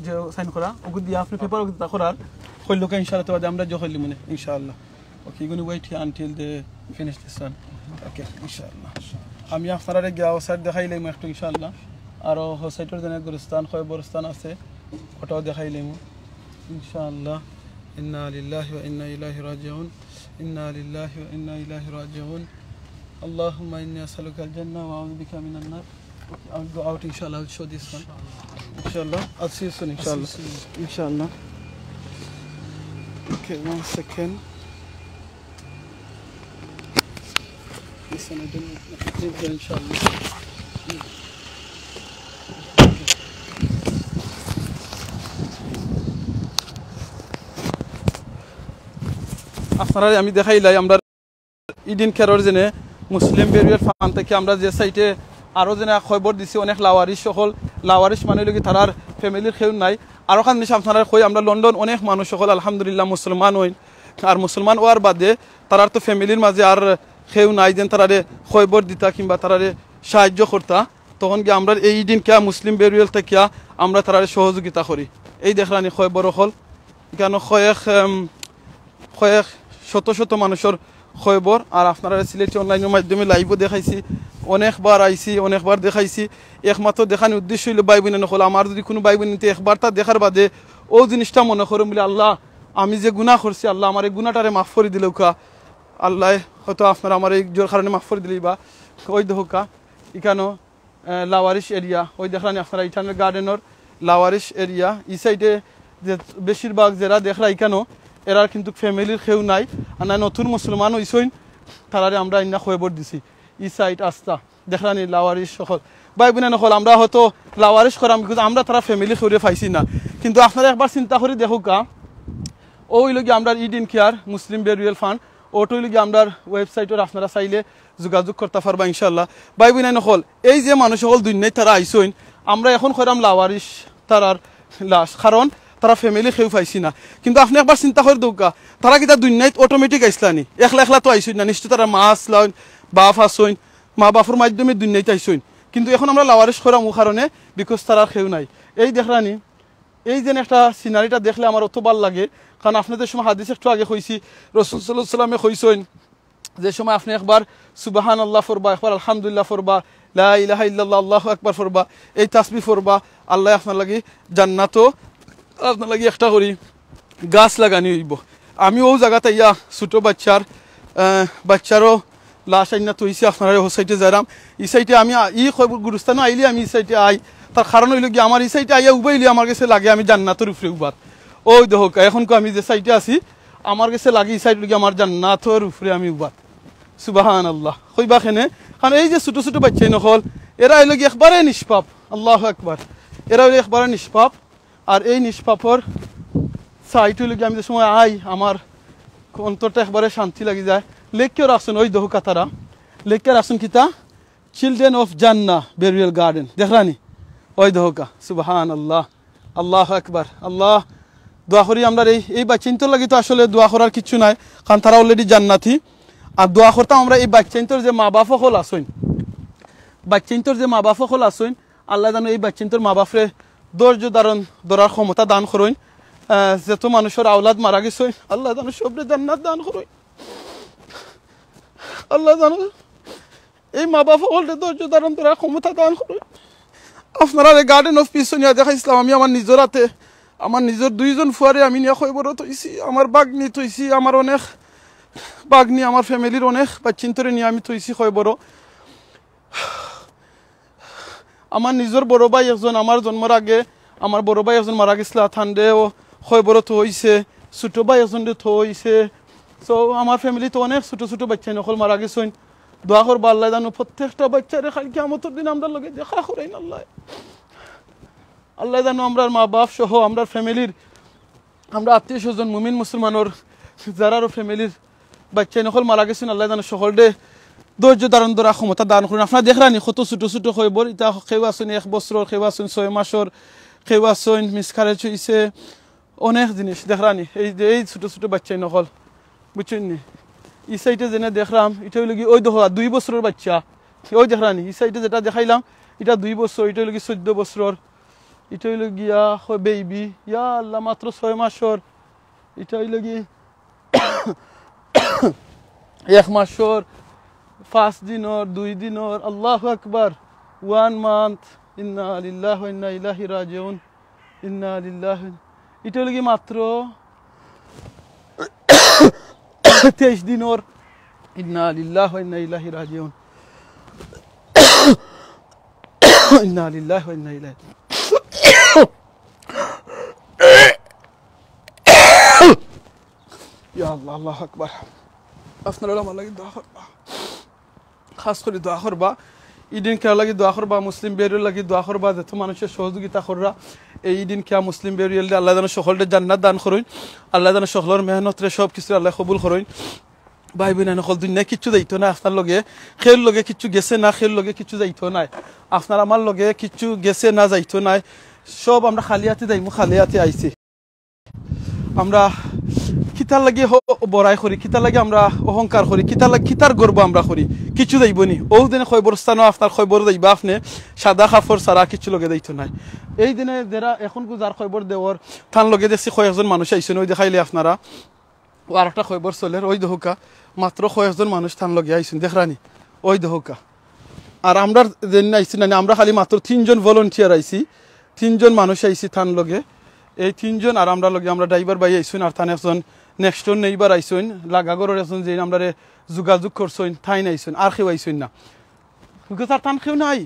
যে সাইন করা, ওগু দিয়া আপনে পেপার ওগু তা করার, কইলো কে ইনশাআল্লাহ, তো বাদে আমরা জো কইলি মনে, ইনশাআল্লাহ। Okay, you gonna wait here until they finish this one. Okay, ইনশাআল্লাহ। আমি আপনারারে গিয়া ও সাইড দেখাইলাইমু একটু ইনশাআল্লাহ। আর ও সাইডর জন্য গুরুস্থান, কয়বরস্থান আছে, ওটাও দেখাইলাইমু ইনশাআল্লাহ। ইন্না লিল্লাহি ওয়া ইন্না ইলাইহি রাজিউন। ইন্না লিল্লাহি ওয়া ইন্না ইলাইহি রাজিউন। আল্লাহুম্মা ইন্নী আসআলুকাল জান্নাহ ওয়া আউযু বিকা মিনান নার। Okay, I'll go out, inshallah. I'll show this one. Inshallah. I'll see you soon, inshallah. Inshallah. Okay, one second. This one I don't know. Inshallah. আপনারারে আমি দেখাইলাই আমরা ইডেন কেয়ারর জেনে মুসলিম বেরিয়াল ফান্ড থাকি আমরা যে সাইটে আরো জেনে কয়বর দিছি, অনেক লাওয়ারিশ অকল, লাওয়ারিশ মানে অইলো কি তারার ফ্যামিলির কেউ নাই। আরো খান জিনিস আপনারারে কই, আমরা লন্ডন অনেক মানুষ অকল আলহামদুলিল্লাহ মুসলমান অইন, আর মুসলমান অওয়ার বাদে তারার তো ফ্যামিলির মাঝে আর কেউ নাই যেন তারারে কয়বর দিতা কিংবা তারারে সাহায্য করতা। তখন গিয়া আমরা এই ইডেন কেয়ার মুসলিম বেরিয়াল থাকিয়া আমরা তারারে সহযোগিতা করি। এই দেখরানি কয়বর অকল, ইখানো কয়েক, এম, কয়েক শত শত মানুষর কয়বর, আর আপনারারে সিলেটি অনলাইনর মাধ্যমে লাইভও দেখাইছি, অনেকবার আইছি, অনেকবার দেখাইছি। একমাত্র দেখানি উদ্দেশ্য অইলো ভাই বইনাইন অকল, আমার যদি কুনু ভাই বইনাইন্তে একবারতা দেখার বাদে অউ জিনিসটা মনে করইন বুলে, আল্লাহ, আমি যে গুনা করছি, আল্লাহ, আমার এই গুনাটারে মাফ করি দিলাউক্কা। আল্লায় হয়তো আপনারা আমার এই জোর কারণে মাফ করি দিলাইবা। ওই দেখউক্কা, ইখানো আহ, লাওয়ারিশ এরিয়া, ওই দেখরানি আপনারা ইটারনাল গার্ডেনর লাওয়ারিশ এরিয়া। ই সাইডে যে বেশিরভাগ যেরা দেখরা ইখানো, এরার কিন্তু ফ্যামিলির কেউ নাই, আর না নতুন মুসলমান অইছইন, তারারে আমরা ইন্না কয়বর দিছি। ই সাইড আস্তা দেখরানি লাওয়ারিশ অকল, ভাই বইনাইন অকল, আমরা হয়তো লাওয়ারিশ করাম, because আমরা তারার ফ্যামিলি কেউরে পাইছি না। কিন্তু আপনারা একবার চিন্তা করি দেখউক্কা, অউ অইলো গি আমরার ইডেন কেয়ার মুসলিম বেরিয়াল ফান্ড, ওটা অইলো গি আমরার ওয়েবসাইটর, আপনারা চাইলে যোগাযোগ করতা পারবা ইনশাআল্লাহ। ভাই বইনাইন অকল, এই যে মানুষ অকল দুনিয়াত তারা আইছইন, আমরা এখন কইরাম লাওয়ারিশ তারার লাশ, কারণ তারার ফ্যামিলি কেউ পাইছি না। কিন্তু আপনে একবার চিন্তা করি দেখউক্কা, তারা কিতা দুনিয়াত অটোমেটিক আইছলা নি? একলা একলা তো আইছইন না, নিশ্চয় তারার মা আছলা অইন, বাপ আছইন, মা বাপর মাধ্যমে দুনিয়াত আইছইন। কিন্তু এখন আমরা লাওয়ারিশ কইরাম অউ কারণে, because তারার কেউ নাই। এই দেখরানি, এই যেন একটা সিনারিটা দেখলে আমার অত ভালা লাগে, কারণ আপনে যে সময় হাদিস একটু আগে কইছি, রাসুল সাল্লাল্লাহু আলাইহি ওয়াসাল্লামে কইছইন, যে সময় আপনে একবার সুবহানাল্লাহ পড়বা, একবার আলহামদুলিল্লাহ পড়বা, লা ইলাহা ইল্লাল্লাহ, আল্লাহু আকবার পড়বা, এই তাসবিহ পড়বা, আল্লায় আপনার লাগি জান্নাতো আপনার লাগি একটা করি গাছ লাগানি অইবো। আমি অউ জাগাত আইয়া ছুটো বাইচ্চার, আহ, বাইচ্চারও লাশ আইন্না থইছি, আপনারারে অউ সাইডে যাইরাম। ই সাইডে আমি আ-, ই কয়-, গুরুস্থানো আইলে আমি ই সাইডে আই। তার কারণ অইলো গি, আমার ই সাইডে আইয়া উবাইলে আমার গেছে লাগে আমি জান্নাতর উপরে উবার। ওই দেখউক্কা, এখন কো আমি যে সাইডে আছি, আমার গেছে লাগে ই সাইড অইলো গি আমার জান্নাতর উপরে আমি উবার। সুবহানাল্লাহ। কইবা কেনে? কারণ এই যে ছুটো ছুটো বাইচ্চাইন অকল, এরা অইলো গি একবারে নিষ্পাপ। আল্লাহু আকবার। এরা অইলো একবারে নিষ্পাপ। আর এই নিষ্পাপর সাইট অইলো গি আমি যে সময় আই, আমার অন্তরটা একবারে শান্তি লাগি যায়। লেখিয়া রাখছইন ওই দেখউক্কা তারা, লেখিয়া রাখছইন কিতা, Children of Jannah Burial Garden। দেখরানি? ওই দেখউক্কা, সুবহানাল্লাহ, আল্লাহু আকবার, আল্লাহ। দোয়া করি আমরার এই, এই বাইচ্চাইন্তর লাগি তো আসলে দোয়া করার কিচ্ছু নাই, কারণ তারা already জান্নাতি। আর দোয়া করতাম আমরা এই বাইচ্চাইন্তর যে মা বাপ অকল আছইন, বাইচ্চাইন্তর যে মা বাপ অকল আছইন, আল্লায় জানো এই বাইচ্চাইন্তর মা বাপরে ধৈর্য ধারণ ধরার ক্ষমতা দান করইন। আহ, যত মানুষর আওলাদ মারা গেছইন, আল্লায় জানো সবরে জান্নাত দান করইন। আল্লায় জানো এই মা বাপ অকলরে ধৈর্য ধারণ ধরার ক্ষমতা দান করইন। আপনারারে Garden of Peace নিয়া দেখাইছলাম আমি আমার নিজর আতে, আমার নিজর দুইজন ফুয়ারে আমি নিয়া কয়বরো থইছি, আমার ভাগ্নি থইছি, আমার অনেক ভাগ্নি, আমার ফ্যামিলির অনেক বাইচ্চাইন্তরে নিয়া আমি থইছি কয়বরো। আমার নিজর বড় ভাই একজন আমার জন্মর আগে, আমার বড় ভাই একজন মারা গেছলা, তানরেও কয়বরো থইছে, ছুটো ভাই একজনরে থইছে। So, আমার ফ্যামিলিত অনেক ছুটো ছুটো বাইচ্চাইন অকল মারা গেছইন। দোয়া করবা আল্লায় জানো প্রত্যেকটা বাইচ্চারে কাইল কিয়ামতর দিন আমরার লগে দেখা করাইন আল্লায়। আল্লায় জানো আমরার মা বাপ সহ আমরার ফ্যামিলির, আমরার আত্মীয় স্বজন মুমিন মুসলমানর যারারও ফ্যামিলির বাচ্চাইন অকল মারা গেছইন, আল্লায় যেন সকলরে ধৈর্য ধারণ করার ক্ষমতা দান করইন। আপনারা দেখরানি কত ছোট ছোট কয়বর, ইতা কেউ আছইন এক বছরর, কেউ আছইন ছয় মাসর, কেউ আছইন মিসক্যারেজ অইছে, অনেক জিনিস দেখরানি। এই যে এই ছোট ছোট বাচ্চাইন অকল, বুঝছইন নি? ই সাইডে যেনে দেখরাম, ইটা অইলো গি, ওই দেখো, দুই বছরর বাচ্চা, ওই দেখরানি। ই সাইডে যেটা দেখাইলাম, ইটা দুই বছর, ইটা অইলো গি চৌদ্দ বছরর, ইটা অইলো গিয়া বেবি, ইয়া আল্লাহ, মাত্র ছয় মাসর, ইটা অইলো গি এক মাসর, পাঁচ দিনর, দুই দিনর, আল্লাহু আকবার, ওয়ান মান্থ। ইন্না লিল্লাহি ওয়া ইন্না ইলাইহি রাজিউন। ইন্না লিল্লাহি, ইটা অইলো গি মাত্র তেইশ দিনর। ইন্না লিল্লাহি ওয়া ইন্না ইলাইহি রাজিউন। ইন্না লিল্লাহি ওয়া ইন্না ইলাইহি। ইয়া আল্লাহ, আল্লাহু আকবার। আপনারা আমার লাগি দোয়া করবা, খাস করি দোয়া করবা। ইদিন কেয়ার লাগি দোয়া করবা, মুসলিম বেরিয়র লাগি দোয়া করবা, যত মানুষে সহযোগিতা কররা। এই ইদিন কেয়া মুসলিম বেরিয়র আল্লায় যেন সকলরে জান্নাত দান করইন, আল্লায় যেন সকলর মেহনতরে সব কিছু আল্লায় কবুল করইন। ভাই বইন অকল, দুনিয়ায় কিচ্ছু যাইতো নায় আপনার লগে, কেউর লগে কিচ্ছু গেছে না, কেউর লগে কিচ্ছু যাইতো নায়। আপনার আমার লগে কিচ্ছু গেছে না, যাইতো নায়। সব আমরা খালি আতে যাইমু, খালি আতে আইছি। আমরা কিতার লাগি হ-, বড়াই করি, কিতার লাগি আমরা অহংকার করি, কিতার লাগি, কিতার গর্ব আমরা করি? কিচ্ছু যাইবো নি। অউ দিনে কয়বরস্থানো আপনার কয়বর যাইবা আপনে, সাদা কাপড় ছাড়া কিচ্ছু লগে যাইতো নায়। এই দিনে যেরা এখন গুজার কয়বর দেওর, তান লগে দেখছি কয়েকজন মানুষ আইছইন, ওই দেখাইলে আপনারা। ও আরেকটা কয়বর চলের, ওই দেখউক্কা, মাত্র কয়েকজন মানুষ তান লগে আইছইন, দেখরানি, ওই দেখউক্কা। আর আমরার যেন আইছি না, আমরা খালি মাত্র তিনজন ভলান্টিয়ার আইছি, তিনজন মানুষ আইছি তান লগে। এই তিনজন আর আমরার লগে, আমরা ড্রাইভার ভাই আইছইন, আর তান একজন নেক্সট ডোর নেইবার আইছইন, লাগা ঘরর একজন যেইন আমরারে যোগাযোগ করছইন, তাইন আইছইন, আর কেউ আইছইন না। Because আর তান কেউ নাই।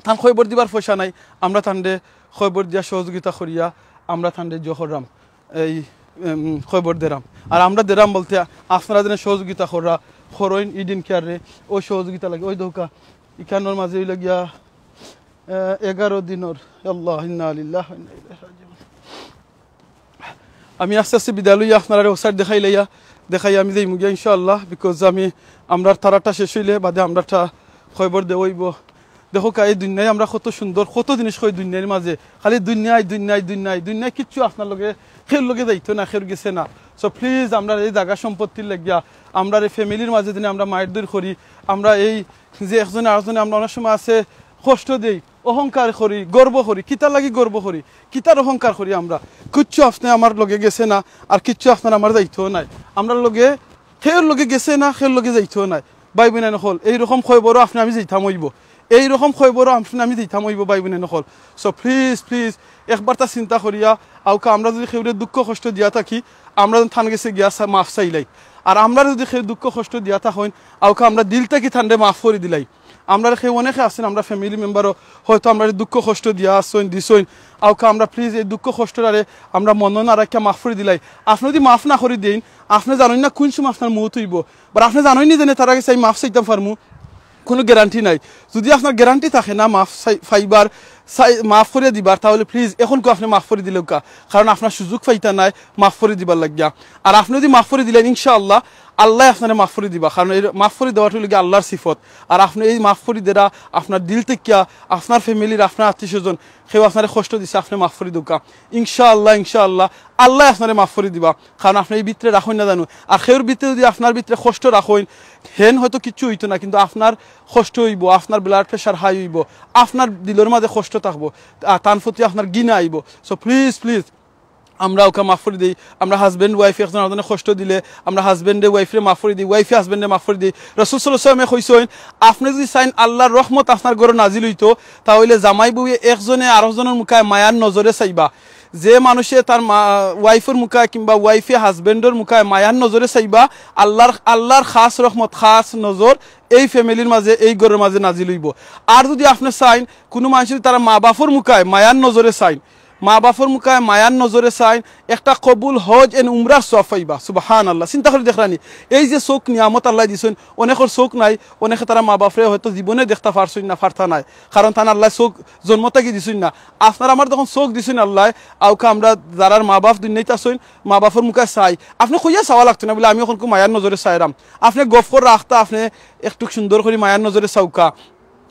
তান কয়বর দিবার পয়সা নাই, আমরা তানরে কয়বর দিয়া সহযোগিতা করিয়া আমরা তানরে জো কররাম, এই, উম, কয়বর দেরাম। আর আমরা দেরাম বলতে আপনারা যেন সহযোগিতা কররা, করইন ইদিন কেয়াররে, ওই সহযোগিতা লাগে। ওই দেখউক্কা, ইখানর মাঝে অইলো গিয়া, আহ, এগারো দিনর, আল্লাহ, ইন্না লিল্লাহি ওয়া ইন্না ইলাইহি রাজিউন। আমি আস্তে আস্তে বিদায় লইয়া আপনারারে ওসাইড দেখাইলাইয়া, দেখাই আমি যাইমু গিয়া ইনশাআল্লাহ, because আমি, আমরার তারাটা শেষ অইলে বাদে আমরারটা কয়বর দেওয়া অইবো। দেখউক্কা, এই দুনিয়ায় আমরা কত সুন্দর, কত জিনিস কই দুনিয়ার মাঝে, খালি দুনিয়ায়, দুনিয়ায়, দুনিয়ায়, দুনিয়ায় কিচ্ছু আপনার লগে, কেউর লগে যাইতো না, কেউর গেছে না। So please, আমরার এই জাগা সম্পত্তির লাগিয়া, আমরার এই ফ্যামিলির মাঝে যেন আমরা মাইর দইর করি, আমরা এই যে একজনে আরেকজনে আমরা অনেক সময় আছে কষ্ট দেই, অহংকার করি, গর্ব করি। কিতার লাগি গর্ব করি? কিতার অহংকার করি আমরা? কিচ্ছু আপনে আমার লগে গেছে না, আর কিচ্ছু আপনার আমার যাইতো নাই। আমরার লগে, কেউর লগে গেছে না, কেউর লগে যাইতো নাই। ভাই বইন অকল, এই রকম কয়বরও আপনে আমি যাইতাম অইবো, এই রকম কয়বরও আপনে আমি যাইতাম অইবো, ভাই বইন অকল। So please, please, একবারতা চিন্তা করিয়া আউক্কা, আমরা যুদি কেউরে দুঃখ কষ্ট দিয়া থাকি, আমরা যেন তান গেছে গিয়া সা-, মাফ চাইলাই। আর আমরা যুদি কেউ দুঃখ কষ্ট দিয়া থাকইন, আউক্কা আমরা দিল থাকি তানরে মাফ করি দিলাই। আমরার কেউ অনেকে আছইন, আমরা ফ্যামিলি মেম্বারও হয়তো আমরারে দুঃখ কষ্ট দিয়া আছইন, দিছইন, আউক্কা আমরা please এই দুঃখ কষ্টটারে আমরা মনো না রাখিয়া মাফ করি দিলাই। আপনে যুদি মাফ না করি দেইন, আপনে জানইন না কুন সময় আপনার মউত অইবো, but আপনে জানইন নি যেন তারার গেছে আমি মাফ চাইতাম পারমু, কুনু গ্যারান্টি নাই। যুদি আপনার গ্যারান্টি থাকে না মাফ চাই-, পাইবার, চাই-, মাফ করিয়া দিবার, তাহলে please এখনকু আপনে মাফ করি দিলাউক্কা, কারণ আপনার সুযোগ পাইতা নায় মাফ করি দিবার লাগিয়া। আর আপনে যুদি মাফ করি দিলেন, ইনশাআল্লাহ আল্লায় আপনারে মাফ করি দিবা, কারণ এই মাফ করি দেওয়াটা অইলো গিয়া আল্লার সিফত। আর আপনে এই মাফ করি দেরা আপনার দিল থাকিয়া, আপনার ফ্যামিলির, আপনার আত্মীয় স্বজন, কেউ আপনারে কষ্ট দিছে, আপনে মাফ করি দেউক্কা। ইনশাআল্লাহ, ইনশাআল্লাহ আল্লায় আপনারে মাফ করি দিবা, কারণ আপনে এই ভিতরে রাখইন না জানু। আর কেউর ভিতরে যুদি আপনার ভিতরে কষ্ট রাখইন, হেন হয়তো কিচ্ছু অইতো না, কিন্তু আপনার কষ্ট অইবো, আপনার blood pressure high অইবো, আপনার দিলর মাঝে কষ্ট থাকবো, আ, তান প্রতি আপনার ঘৃণা আইবো। So please, please, আমরা অউক্কা মাফ করি দেই। আমরা husband wife একজন আরকজনে কষ্ট দিলে আমরা husband এ wife রে মাফ করি দেই, wife এ husband রে মাফ করি দেই। রাসুল সাল্লাল্লাহু আলাইহি ওয়াসাল্লামে কইছইন, আপনে যুদি চাইন আল্লার রহমত আপনার ঘরো নাজিল অইতো, তা অইলে জামাই বউয়ে একজনে আরকজনর মুখায় মায়ার নজরে চাইবা। যে মানুষে তার মা-, wife র মুখায় কিংবা wife এ husband র মুখায় মায়ার নজরে চাইবা, আল্লার, আল্লার খাস রহমত, খাস নজর এই family র মাঝে, এই ঘরর মাঝে নাজিল অইবো। আর যুদি আপনে চাইন, কুনু মানষে যুদি তার মা-বাফর মুখায় মায়ার নজরে চাইন, মা বাফর মুখায় মায়ার নজরে চাইন, একটা কবুল হজ and উমরার সওয়াব পাইবা। সুবহানাল্লাহ, চিন্তা করি দেখরানি, এই যে চউখ নিয়ামত আল্লায় দিছইন, অনেকর চউখ নাই, অনেকে তারা মা বাফরে হয়তো জীবনে দেখতা পারছইন না, পারতা নায়, কারণ তান আল্লায় চউখ জন্ম থাকি দিছইন না। আপনার আমার যখন চউখ দিছইন আল্লায়, আউকা আমরা যারার মা বাফ দুনিয়াত আছইন, মা বাফর মুখায় চাই। আপনে কইয়া চাওয়া লাগতো না বুলে আমি অখন খুব মায়ার নজরে চাইরাম। আপনে গফ কররা আখতা, আপনে একটু সুন্দর করি মায়ার নজরে চাউকা।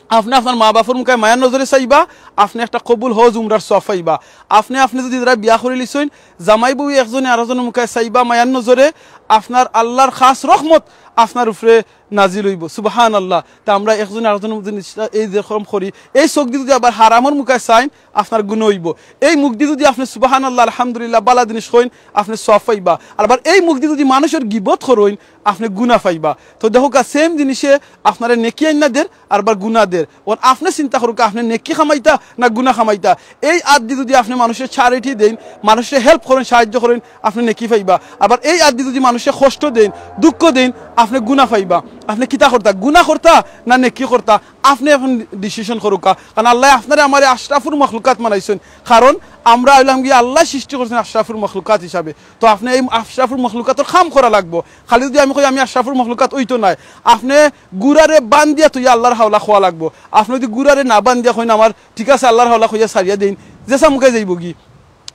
আপনে আপনার মা বাফর মুখায় মায়ার নজরে চাইবা, আপনে একটা কবুল হজ উমরার সওয়াব পাইবা। আপনে, আপনে যুদি যারা বিয়া করিলিছইন, জামাই বউ একজনে আরোজনর মুখায় চাইবা মায়ার নজরে, আপনার আল্লার খাস রহমত আপনার উপরে নাজিল অইবো। সুবহানাল্লাহ। তা আমরা একজনে আরোজনর জিনিসটা এই যেরকম করি, এই চউখদি যুদি আবার হারামর মুখায় চাইন, আপনার গুনা অইবো। এই মুখদি যুদি আপনে সুবহানাল্লাহ, আলহামদুলিল্লাহ, বালা জিনিস কইন, আপনে সওয়াব পাইবা। আর আবার এই মুখদি যুদি মানুষর গিবত করইন, আপনে গুনা পাইবা। তো দেখউক্কা, same জিনিসে আপনারে নেকি আইন্না দের, আর আবার গুনা দের। অখন আপনে চিন্তা করউক্কা, আপনে নেকি কামাইতা না গুনা কামাইতা। এই আতদি যুদি আপনে মানুষরে charity দেইন, মানুষরে help করইন, সাহায্য করইন, আপনে নেকি পাইবা। আবার এই আতদি যুদি মানুষরে কষ্ট দেইন, দুঃখ দেইন, আপনে গুনা পাইবা। আপনে কিতা করতা, গুনা করতা না নেকি করতা? আপনে অখন decision করউক্কা। কারণ আল্লায় আপনারে আমারে আশরাফুল মখলুকাত বানাইছইন, কারণ আমরা অইলাম গিয়া আল্লায় সৃষ্টি করছইন আশরাফুল মখলুকাত হিসাবে। তো আপনে এই আশরাফুল মখলুকাতর কাম করা লাগবো। খালি যুদি আমি কই আমি আশরাফুল মখলুকাত, অইতো নায়। আপনে গুরারে বান্দিয়া থইয়া আল্লার হাওলা কওয়া লাগবো। আপনে যুদি গুরারে না বান্দিয়া কইন আমার ঠিক আছে, আল্লার হাওলা কইয়া ছাড়িয়া দেইন, যেছা মুখায় যাইবোগি,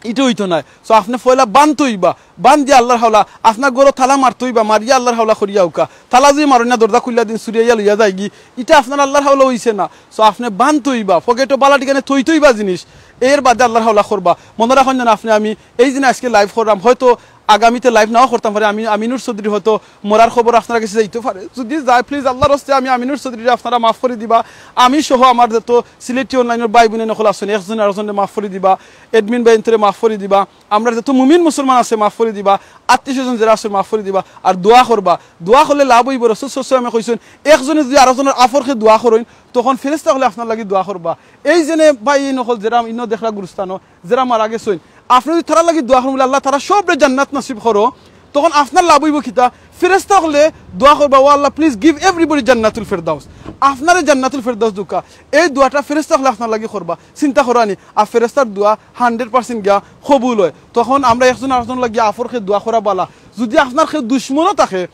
ইটা অইতো নায়। So আপনে পয়লা বানতো অইবা, বান্দিয়া আল্লার হাওলা, আপনার ঘরো তালা মারতো অইবা, মারিয়া আল্লার হাওলা করিয়া আউক্কা। তালা যুদি মারইন না, দরজা খুলিয়া দেইন, চুরে আইয়া লইয়া যায়গি, ইটা আপনার আল্লার হাওলা অইছে না। So আপনে বানতো অইবা, পকেটো বালা ঠিকানে থইতো অইবা জিনিস, এর বাদে আল্লার হাওলা করবা। মনো রাখইন যেন আপনে আমি এই দিনে আইজকে live করলাম, হয়তো আগামীতে live নাও করতাম পারি, আমি আমিনুর চৌধুরী হয়তো মরার খবর আপনারার গেছে যাইতো পারে। যুদি যায়, please আল্লার ওয়াস্তে আমি আমিনুর চৌধুরীরে আপনারা মাফ করি দিবা। আমি সহ আমার যত সিলেটি online-র ভাই বইন অকল আছইন, একজনে আরোজনরে মাফ করি দিবা, admin ভাইন্তরে মাফ করি দিবা, আমরার যত মুমিন মুসলমান আছে মাফ করি দিবা, আত্মীয় স্বজন যেরা আছে মাফ করি দিবা, আর দোয়া করবা। দোয়া করলে লাভ অইবো। রাসুল সাল্লাল্লাহু আলাইহি ওয়াসাল্লামে কইছইন, একজনে যুদি আরোজনর আফরকে দোয়া করইন, তখন ফেরেশতা অকলে আপনার লাগি দোয়া করবা। এই যেনে ভাই বইন অকল যেরা ইনো দেখরা গুরুস্থানো, যেরা মারা গেছইন, আপনে যুদি তারার লাগি দোয়া করইন বুলে, "আল্লাহ, তারার সবরে জান্নাত নসিব করো", তখন আপনার লাভ অইবো কিতা? ফেরেশতা অকলে দোয়া করবা, "ও আল্লাহ, please give everybody জান্নাতুল ফেরদাউস", আপনারে জান্নাতুল ফেরদাউস দেউক্কা। এই দোয়াটা ফেরেশতা অকলে আপনার লাগি করবা। চিন্তা করো আনি, আর ফেরেশতার দোয়া hundred percent গিয়া কবুল অয়। তখন আমরা একজন আরোজনর লাগি আফরকে দোয়া করা বালা। যুদি আপনার কেউ দুশমনও থাকে,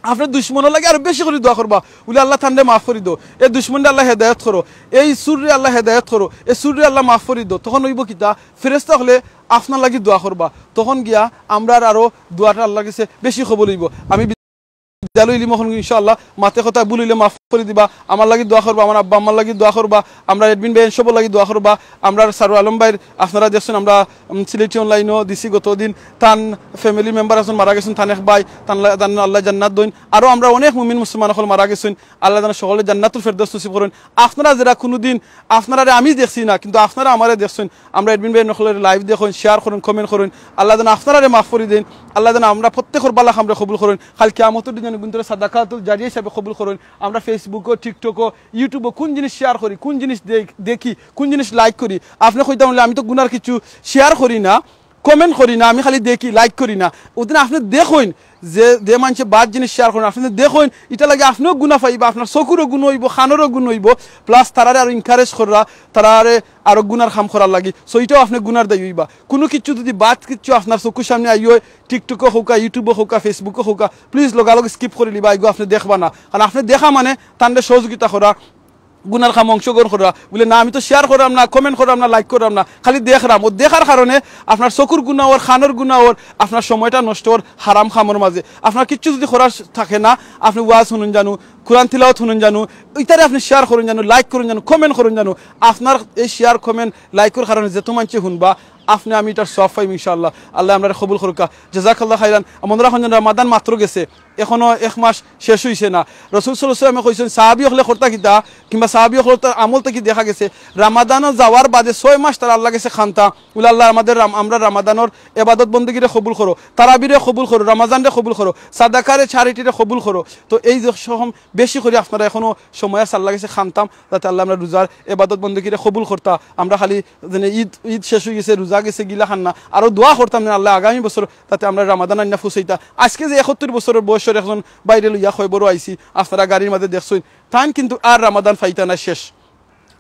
আপনে দুশমনর লাগি আরো বেশি করি দোয়া করবা, বুলে, "আল্লাহ, তানরে মাফ করি দেও, এ দুশমনরে আল্লাহ হেদায়েত করো, এই চুররে আল্লাহ হেদায়েত করো, এ চুররে আল্লাহ মাফ করি দেও।" তখন অইবো কিতা? ফেরেশতা অকলে আপনার লাগি দোয়া করবা, তখন গিয়া আমরার আরো দোয়াটা আল্লার গেছে বেশি কবুল অইবো। আমি বিদায় লইলিমু অখন ইনশাআল্লাহ, মাতে কথায় ভুল অইলে মাফ করি দিবা, আমার লাগি দোয়া করবা, আমার আব্বা আম্মার লাগি দোয়া করবা, আমরার admin ভাই সবর লাগি দোয়া করবা, আমরার সারু আলম ভাইর আপনারা দেখছইন, আমরা, উম, সিলেটি online-ও দিছি গতদিন, তান family member একজন মারা গেছইন, তান এক ভাই, তান লা-, তান আল্লায় জান্নাত দেইন। আরো আমরা অনেক মুমিন মুসলমান অকল মারা গেছইন, আল্লায় যেন সকলরে জান্নাতুল ফেরদাউস নসিব করইন। আপনারা যেরা কুনুদিন, আপনারারে আমি দেখছি না, কিন্তু আপনারা আমারে দেখছইন, আমরা admin ভাই অকলর live দেখইন, share করইন, comment করইন, আল্লায় যেন আপনারারে মাফ করি দেইন, আল্লায় যেন আমরা প্রত্যেকর বালা কামরে কবুল করইন, কাইল কিয়ামতর দিন যেন গুনতরে সাদাকাতুল জারিয়া হিসাবে কবুল করইন। আমরা Facebook-ও, TikTok-ও, YouTube-ও কুন জিনিস share করি, কুন জিনিস দেখ-, দেখি, কুন জিনিস like করি, আপনে কইতা বুলে, "আমি তো গুনার কিছু share করি না, comment করি না, আমি খালি দেখি, like করি না।" অউ দিন আপনে দেখইন যে, যে মানষে বাদ জিনিস share করইন, আপনে দেখইন, ইটা লাগি আপনেও গুনা পাইবা, আপনার চকুরও গুনা অইবো, কানরও গুনা অইবো, plus তারারে আরো encourage কররা, তারারে আরো গুনার কাম করার লাগি। So ইটাও আপনে গুনার দায়ী অইবা। কুনু কিছু যুদি বাদ কিছু আপনার চকুর সামনে আইয়, TikTok-ও হউক্কা, YouTube-ও হউক্কা, Facebook-ও হউক্কা, please লগালগ skip করিলিবা, ইগু আপনে দেখবা না। কারণ আপনে দেখা মানে তানরে সহযোগিতা করা, গুনার কামো অংশগ্রহণ কররা। বুলে, "না, আমি তো share কররাম না, comment কররাম না, like কররাম না, খালি দেখরাম।" অউ দেখার কারণে আপনার চকুর গুনা অর, কানর গুনা অর, আপনার সময়টা নষ্ট অর হারাম কামর মাঝে। আপনার কিচ্ছু যুদি করার থাকে না, আপনে ওয়াজ হুনইন যানু, কোরআন তিলাওয়াত হুনইন যানু, ইতারে আপনে share করইন যানু, like করইন যানু, comment করইন যানু। আপনার এই share, comment, like-অর কারণে যেত মানষে হুনবা, আপনে আমি ইটার সওয়াব পাইমু ইনশাআল্লাহ। আল্লায় আমরারে কবুল করউক্কা। জাযাকাল্লাহু খাইরান। মনো রাখইন যেন রমাদান মাত্র গেছে, অখনো এক মাস শেষ অইছে না। রাসুল সাল্লাল্লাহু আলাইহি ওয়াসাল্লামে কইছইন, সাহাবী অকলে করতা কিতা, কিংবা সাহাবী অকলর আমল থাকি দেখা গেছে, রমাদানো যাওয়ার বাদে ছয় মাস তারা আল্লার গেছে কানতা, বুলে, "আল্লাহ, আমাদের রাম-, আমরা রমাদানর এবাদত বন্দেগিরে কবুল করো, তারাবিরে কবুল করো, রমাদানরে কবুল করো, সাদাকারে, charity-রে কবুল করো।" তো এই যে সহম বেশি করি আপনারা অখনো সময় আছে আল্লার গেছে কানতাম, যাতে আল্লায় আমরার রোজার এবাদত বন্দেগিরে কবুল করতা। আমরা খালি যেন ইদ, ইদ শেষ অইগেছে, রোজা গেছে, ইলা খান না, আরো দোয়া করতাম যেন আল্লায় আগামী বছর যাতে আমরারে রমাদান আইন্না ফুসাইতা। আইজকে যে একাত্তর বছরর বয়সর একজন ভাইরে লইয়া কয়বরো আইছি, আপনারা গাড়ির মাঝে দেখছইন, তাইন কিন্তু আর রমাদান পাইতা না, শেষ।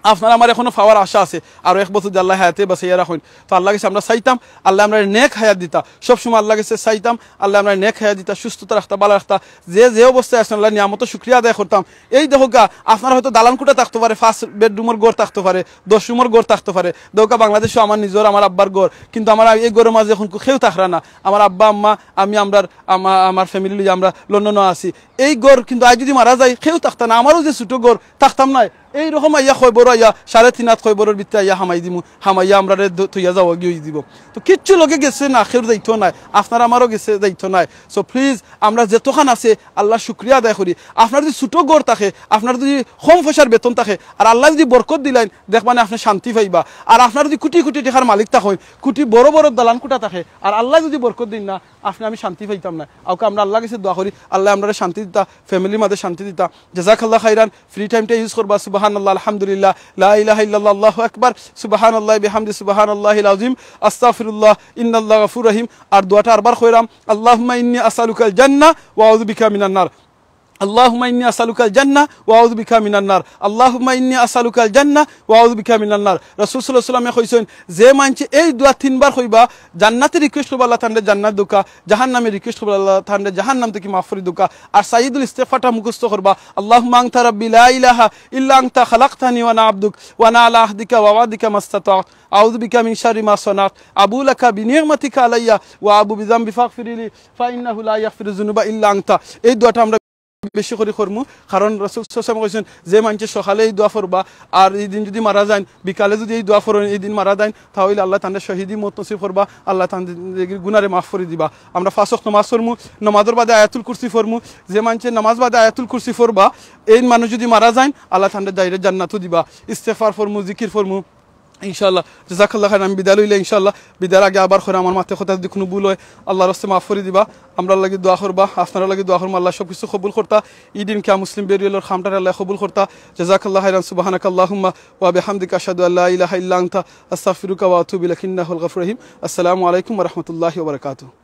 আপনার আমার এখনো পাওয়ার আশা আছে, আরো এক বছর যদি আল্লায় হায়াতে বাঁচাইয়া রাখইন, তো আল্লার গেছে আমরা চাইতাম, আল্লায় আমরারে নেক হায়াত দিতা। সবসময় আল্লার গেছে চাইতাম, আল্লায় আমরারে নেক হায়াত দিতা, সুস্থতা রাখতা, ভালা রাখতা। যে যে অবস্থায় আছইন, আল্লার নিয়ামতর শুকরিয়া আদায় করতাম। এই দেখউক্কা, আপনার হয়তো দালান কুঠা থাকতো পারে, পাঁচ বেডরুমর ঘর থাকতো পারে, দশ রুমর ঘর থাকতো পারে। দেখউক্কা, বাংলাদেশো আমার নিজর, আমার আব্বার ঘর, কিন্তু আমার এই ঘরর মাঝে অখন কেউ থাকরা না। আমার আব্বা, আম্মা, আমি, আমরার, আমা-, আমার ফ্যামিলি লইয়া আমরা লন্ডনো আছি। এই ঘর কিন্তু আইজ যদি মারা যাই, কেউ থাকতা না। আমারও যে ছোট ঘর, থাকতাম নায়। এই রকম আইয়া কয়বরো আইয়া, সাড়ে তিন আত কয়বরর ভিতরে আইয়া হামাই দিমু, হামাইয়া আমরারে দ-, থইয়া যাওয়াগি অইযিবো। তো কিচ্ছু লগে গেছে না, কেউর দায়িত্ব নাই, আপনার আমারও গেছে দায়িত্ব নাই। So please, আমরা যেতখান আছে আল্লার শুকরিয়া আদায় করি। আপনার যদি ছোট ঘর থাকে, আপনার যদি কম পয়সার বেতন থাকে, আর আল্লায় যদি বরকত দিলাইন, দেখবানে আপনে শান্তি পাইবা। আর আপনার যদি কুটি কুটি টেকার মালিক থাকইন, কুটি বড় বড় দালান কুঠা থাকে, আর আল্লায় যদি বরকত দিন না, আপনে আমি শান্তি পাইতাম না। অউক্কা আমরা আল্লার গেছে দোয়া করি, আল্লায় আমরারে শান্তি দিতা, ফ্যামিলির মাঝে শান্তি দিতা। জাযাকাল্লাহ খাইরান। ফ্রি টাইমটা ইউজ করবা, সুবহানাল্লাহ, আলহামদুলিল্লাহ, লা ইলাহা ইল্লাল্লাহ, আল্লাহু আকবার, সুবহানাল্লাহ বিহামদি, সুবহানাল্লাহিল আযীম, আস্তাগফিরুল্লাহ, ইন্নাল্লাহু গাফুরুর রহিম। আর দোয়াটা আরবার কইরাম, আল্লাহুম্মা ইন্নী আসআলুকাল জান্নাহ ওয়া আউযু বিকা মিনান নার। আল্লাহুম্মা ইন্নী আসআলুকাল জান্নাহ ওয়া আউযু বিকা মিনান নার। আল্লাহুম্মা ইন্নী আসআলুকাল জান্নাহ ওয়া আউযু বিকা মিনান নার। রাসূল সাল্লাল্লাহু আলাইহি ওয়াসাল্লামে কইছইন, যে মানষে এই দোয়া তিনবার কইবা, জান্নাতে রিকোয়েস্ট করবা আল্লাহ তানরে জান্নাত দেউক্কা, জাহান্নামে রিকোয়েস্ট করবা আল্লাহ তানরে জাহান্নাম থাকি মাফ করি দেউক্কা। আর সাইয়্যিদুল ইস্তেগফারটা মুখস্থ করবা, আল্লাহুম্মা আনতা রাব্বি লা ইলাহা ইল্লা আনতা খালাকতানি ওয়া আনা আবদুক ওয়া আনা আলা আহদিকা ওয়া ওয়াদিকা মাস্তাতাত। আউযু বিকা মিন শাররি মা সানাত। আবু লাকা বিনি'মাতিকা আলাইয়া ওয়া আবু বিযামবি ফাগফিরলি ফাইন্নাহু লা ইয়াগফিরুয যুনুবা ইল্লা আনতা। এই দোয়াটা আমরা বেশি করি করমু, কারণ রাসূল সাল্লাল্লাহু আলাইহি ওয়াসাল্লাম কইছইন, যে মানষে সকালে এই দোয়া পড়বা, আর এই দিন যদি মারা যাইন, বিকালে যদি এই দোয়া পড়ইন, এই দিন মারা যাইন, তা অইলে আল্লায় তানরে শহীদি মউত নসিব করবা, আল্লায় তানরে গুনারে মাফ করি দিবা। আমরা পাঁচ ওয়াক্ত নামাজ পড়মু, নামাজর বাদে আয়াতুল কুরসি পড়মু। যে মানষে নামাজ বাদে আয়াতুল কুরসি পড়বা, এই মানুষ যদি মারা যাইন, আল্লায় তানরে direct জান্নাতও দিবা। ইস্তেগফার পড়মু, জিকির পড়মু, ইনশাআল্লাহ। জাযাকাল্লাহ খাইরান। আমি বিদায় লইলে ইনশাআল্লাহ, বিদায়র আগে আবার কইরাম, আমার মাতে কথা যদি কুনু ভুল অয়, আল্লার ওয়াস্তে মাফ করি দিবা। আমরার লাগি দোয়া করবা, আপনারার লাগি দোয়া করমু, আল্লায় সব কিছু কবুল করতা। ই দিন কিয়া মুসলিম বেরিয়ালর কামটারে আল্লায় কবুল করতা। জাযাকাল্লাহ খাইরান। সুবহানাকাল্লাহুম্মা ওয়া বিহামদিকা, আশহাদু আল্লা ইলাহা ইল্লা আনতা, আস্তাগফিরুকা ওয়া আতুবু ইলাইক, ইন্নাকা আনতাল গাফুরুর রহিম। আসসালামু আলাইকুম ওয়া রাহমাতুল্লাহি ওয়া বারাকাতুহু।